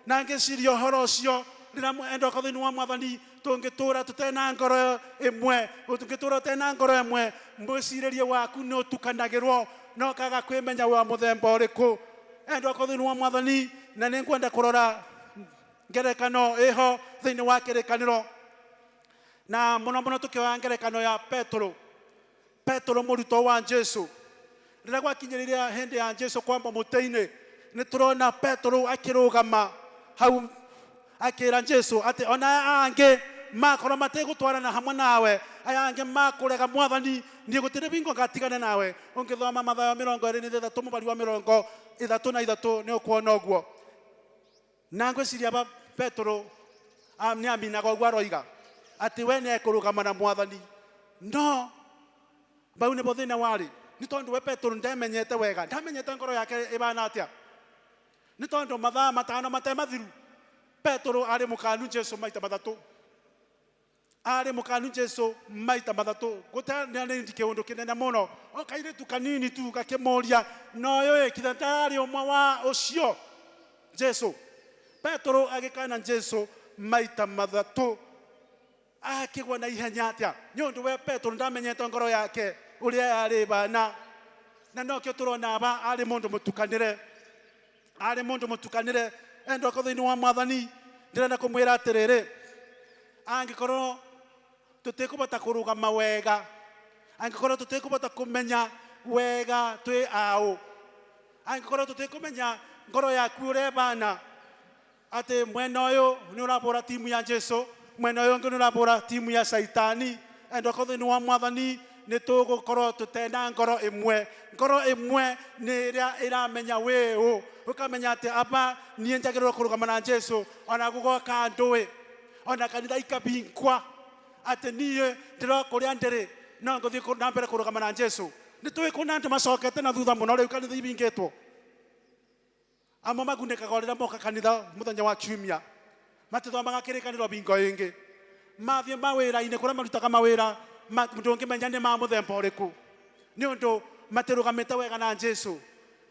Na ngĩciria ũhoro ũcio, rĩrĩa endwa akwa thĩinĩ wa Mwathani, tũngĩtũra tũtena ngoro ĩmwe, tũngĩtũra tũtena ngoro ĩmwe, mwĩcirĩrie waku nĩ ũtukanagĩrwo na ũkaga kwĩmenya wa mũthemba ũrĩkũ. Endwa akwa thĩinĩ wa Mwathani, na nĩ ngwenda kũrora ngerekano ĩho thĩinĩ wa kĩrĩkanĩro, na mũno mũno tũkĩoya ngerekano ya Petero. Petero mũrutwo wa Jesu, rĩrĩa gwakinyĩrĩire hĩndĩ ya Jesu kwamba mũtĩ-inĩ, nĩ tũrona Petero akĩrũgama hau akĩra Jesu atĩ ona aya angĩ makorwo mategũtwarana hamwe nawe, aya angĩ makũrega Mwathani, niĩ gũtirĩ bingo ngatigane nawe. Ũngĩthoma Mathayo 23 mũbari wa 33 nĩ ũkuona ũguo. Na ngwĩciria ba Petero nĩ aminaga ũguo aroiga atĩ we nĩ ekũrũgama na Mwathani, no bau nĩbo thĩna warĩ, nĩ tondũ we Petero ndemenyete wega, ndamenyete ngoro yake ĩbana atĩa. Nĩ tondũ mathaa 5 mate mathiru, Petero arĩ mũkanu Jesu maita 3, arĩ mũkanu Jesu maita 3. Gũtanĩ kĩũndũ kĩnene mũno, o kairĩtu kanini tu gakĩmũria, no ũyũ ĩ kitha ndarĩ ũmwe wa ũcio Jesu. Petero agĩkana Jesu maita 3, akĩgwa na ihenya atĩa? Nĩ ũndũ we Petero ndamenyete ngoro yake ũrĩa yarĩ bana, na nokĩo tũrona aba arĩ mũndũ mũtukanĩre, arĩ mũndũ mũtukanĩre. Endwa akwa thĩinĩ wa Mwathani, ndĩrenda kũmwĩra atĩrĩrĩ, angĩkorwo tũtikũbota kũrũgama wega, angĩkorwo tũtikũbota kũmenya wega twĩ aũ, angĩkorwo tũtikũmenya ngoro yaku ũrĩa ĩbana, atĩ mwena ũyũ nĩ ũrabũra timu ya Jesu, mwena ũyũ ũngĩ nĩ ũrabũra timu ya Caitani, endwa akwa thĩinĩ wa Mwathani, nĩ tũgũkorwo tũtena ngoro ĩmwe. Ngoro ĩmwe nĩ ĩrĩa ĩramenya wĩ ũ, ũkamenya atĩ aba niĩ njagĩrĩirwo kũrũgama na Jesu, ona gũgoka ndũĩ, ona kanitha ikabingwa, atĩ niĩ ndĩro kũrĩa ndĩrĩ no ngũthiĩ na mbere kũrũgama na Jesu. Nĩ tũĩ kũna andũ macokete na thutha mũno rĩu kanitha ibingĩtwo. Amwe magunĩkaga o rĩrĩa moka kanitha mũthenya wa kiumia, matithomaga kĩrĩkanĩro bingo ĩngĩ, mathiĩ mawĩra-inĩ kũrĩa marutaga mawĩra, ndũngĩmenya nĩ ma mũthemba ũrĩkũ, nĩ ũndũ matirũgamĩte wega na Jesu.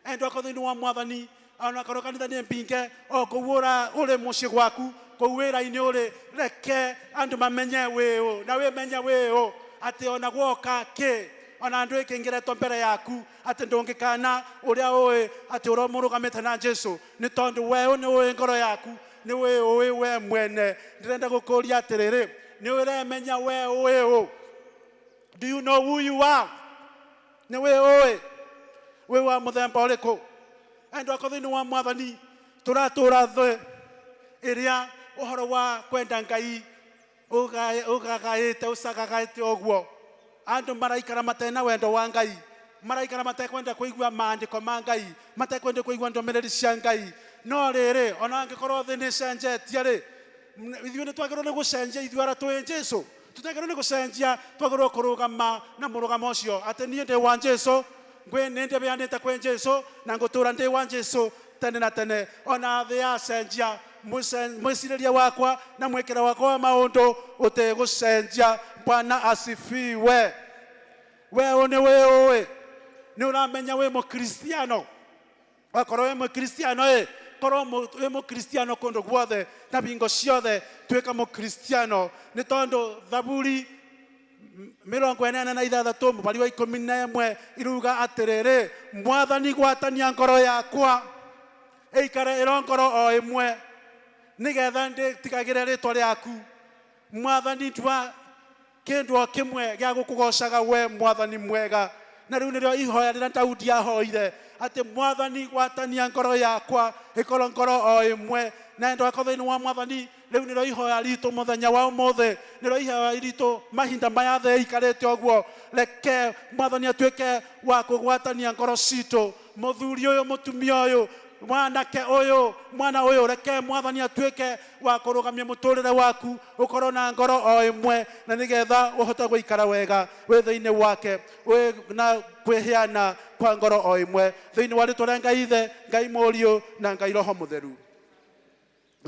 Endwa akwa thĩinĩ wa Mwathani, ona korwo kanitha nĩ mbinge, o kũu ũrĩ mũciĩ gwaku, kũu wĩra-inĩ ũrĩ, reke andũ mamenye wĩ ũ, na wĩmenye wĩ ũ, atĩ ona gwoka kĩ, ona andũ ĩkĩingĩretwo mbere yaku, atĩ ndũngĩkana ũrĩa ũĩ atĩ ũrĩa mũrũgamĩte na Jesu, nĩ tondũ we nĩ ũĩ ngoro yaku, nĩ wĩ ũĩ we mwene. Ndĩrenda gũkũria atĩrĩrĩ, nĩ ũremenya we ũĩ ũ? Do you know who you are? Nĩ wĩ ũĩ wĩ wa mũthemba ũrĩkũ? Andũ akwa thĩinĩ wa Mwathani, tũratũra thĩ ĩrĩa ũhoro wa kwenda Ngai ũgagaĩte, ũcagagaĩte ũguo. Andũ maraikara matena wendo wa Ngai. Maraikara matekwenda kuigua maandiko ma Ngai, matekwenda kuigua ndomereri cia Ngai. No rĩrĩ, ona angĩkorwo thĩ nĩ cenjetie rĩ, ithuĩ nĩ twagĩrĩirwo nĩ gũcenjia ithuĩ arĩa twĩ Jesũ. Tũtagĩrĩirwo nĩ gũcenjia, twagĩrĩirwo kũrũgama na mũrũgamo ũcio atĩ niĩ ndĩ wa Jesũ, ngwĩ nĩ ndĩbeanĩte kwĩ Jesũ na ngũtũra ndĩ wa Jesũ tene na tene. Ona thĩ yacenjia, mwĩcirĩrie wakwa na mwĩkĩre wakwa wa maũndũ ũtĩgũcenjia. Bwana asifiwe. Wewe nĩ wĩũĩ, nĩ ũramenya wĩ mũkristiano. Wakorwo wĩ mũkristiano ĩ, korwo wĩ mũkristiano kũndũ guothe na bingo ciothe, tuĩka mũkristiano. Nĩ tondũ Thaburi 86 mũbari wa 11 iruga atĩrĩrĩ, Mwathani gwatania ngoro yakwa ĩikare ĩro ngoro o ĩmwe, nĩgetha ndĩtigagĩre rĩtwa rĩaku. Mwathani ndua kĩndũ o kĩmwe gĩa gũkũgocaga we Mwathani mwega. Na rĩu nĩrĩo ihoya rĩrĩa Daudi ahoire atĩ Mwathani gwatania ngoro yakwa ĩkorwo ngoro o ĩmwe. Na endo akwa thĩinĩ wa Mwathani, rĩu nĩrĩo ihoya ritũ mũthenya wa ũmũthĩ, nĩrĩo ihoya ritũ mahinda maya thĩ ĩikarĩte ũguo. Reke Mwathani atuĩke wa kũgwatania ngoro citũ. Mũthuri ũyũ, mũtumia ũyũ, mwanake ũyũ, mwana ũyũ, reke Mwathani atuĩke wa kũrũgamia mũtũrĩre waku, ũkorwo na ngoro o ĩmwe, na nĩgetha ũhote gũikara wega wĩ thĩinĩ wake, wĩ na kwĩheana kwa ngoro o ĩmwe, thĩinĩ wa rĩtwa rĩa Ngai Ithe, Ngai Mũriũ na Ngai Roho Mũtheru.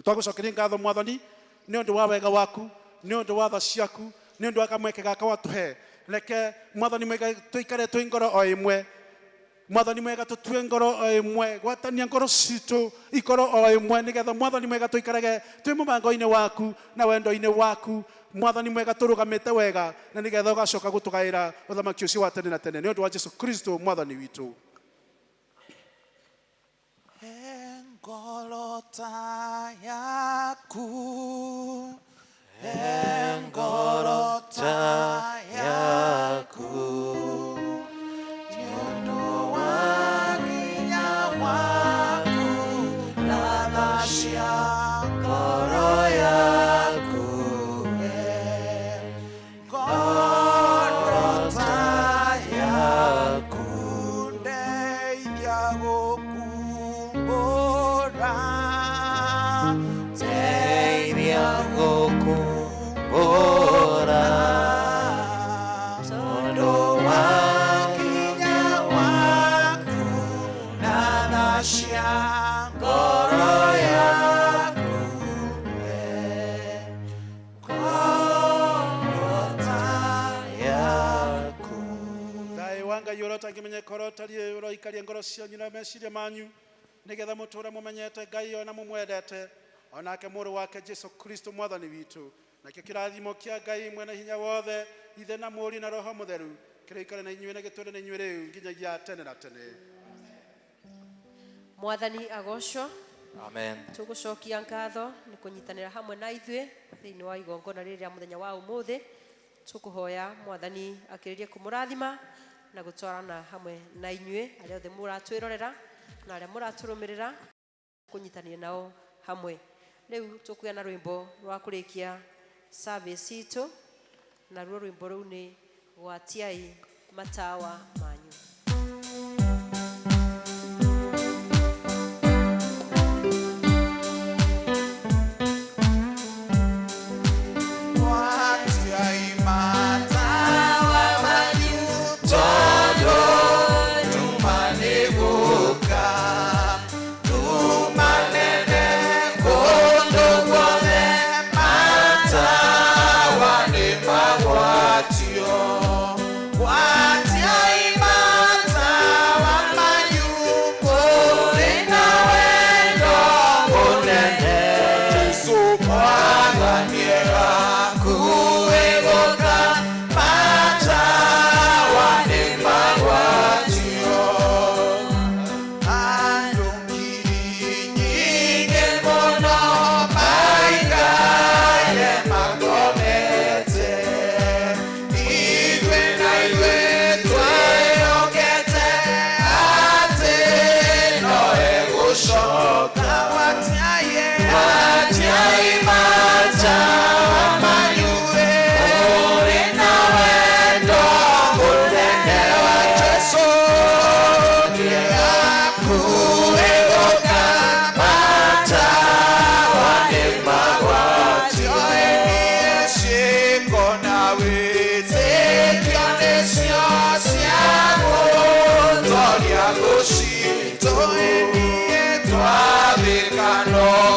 Twagũcokeria ngatho Mwathani nĩ ũndũ wa wega waku, nĩ ũndũ wa tha ciaku, nĩ ũndũ wa kamweke gaka watũhe. Reke Mwathani mwega tũikare twĩ ngoro o ĩmwe. Mwathani mwega tũtue ngoro o ĩmwe, gwatania ngoro citũ ikorwo o ĩmwe, nĩgetha Mwathani mwega tũikarage twĩ mũbango-inĩ waku na wendo-inĩ waku. Mwathani mwega tũrũgamĩte wega, na nĩgetha ũgacoka gũtũgaĩra ũthamaki ũcio wa tene na tene, nĩ ũndũ wa Jesu Kristo Mwathani witũ. Ngoro ta yaku, ngoro ta yaku, nĩ ũndũ wa hinya waku na tha cia ngoro yaku. Ngoro ta yaku, ndeithia gũkumbũra, Ndeithia gũkumbũra, tondũ wa hinya waku na tha cia ngoro yaku. Ngoro ta yaku. Thayũ wa Ngai ũrĩa ũtangĩmenyeka ũrĩa ũtariĩ ũroikaria ngoro cianyu na meciria manyu, nĩgetha mũtũũre mũmenyete Ngai ona mũmwendete, onake mũrũ wake Jesu Kristo Mwathani witũ. Nakĩo kĩrathimo kĩa Ngai mwene hinya wothe, Ithe na Mũriũ na Roho Mũtheru, kĩrĩikare na inyuĩ na gĩtũũre na inyuĩ rĩu nginyagia tene na tene. Mwathani agocwo. Amen. Tũgũcokia ngatho nĩ kũnyitanĩra hamwe na ithuĩ thĩinĩ wa igongona rĩrĩ rĩa mũthenya wa ũmũthĩ. Tũkũhoya Mwathani akĩrĩrie kũmũrathima na gũtwarana hamwe na inyuĩ arĩa othe mũratwĩrorera na arĩa mũratũrũmĩrĩra, kũnyitanĩra nao hamwe. Rĩu tũkuoya na rwĩmbo rwa kũrĩkia service itũ, naruo rwĩmbo rũu nĩ gwatiai matawa manyu. Gwatiai matawa manyu, tondũ nduma nĩ gũka, nduma nene kũndũ guothe, matawa nĩ magwatio. Gwatiai matawa. Twathĩka no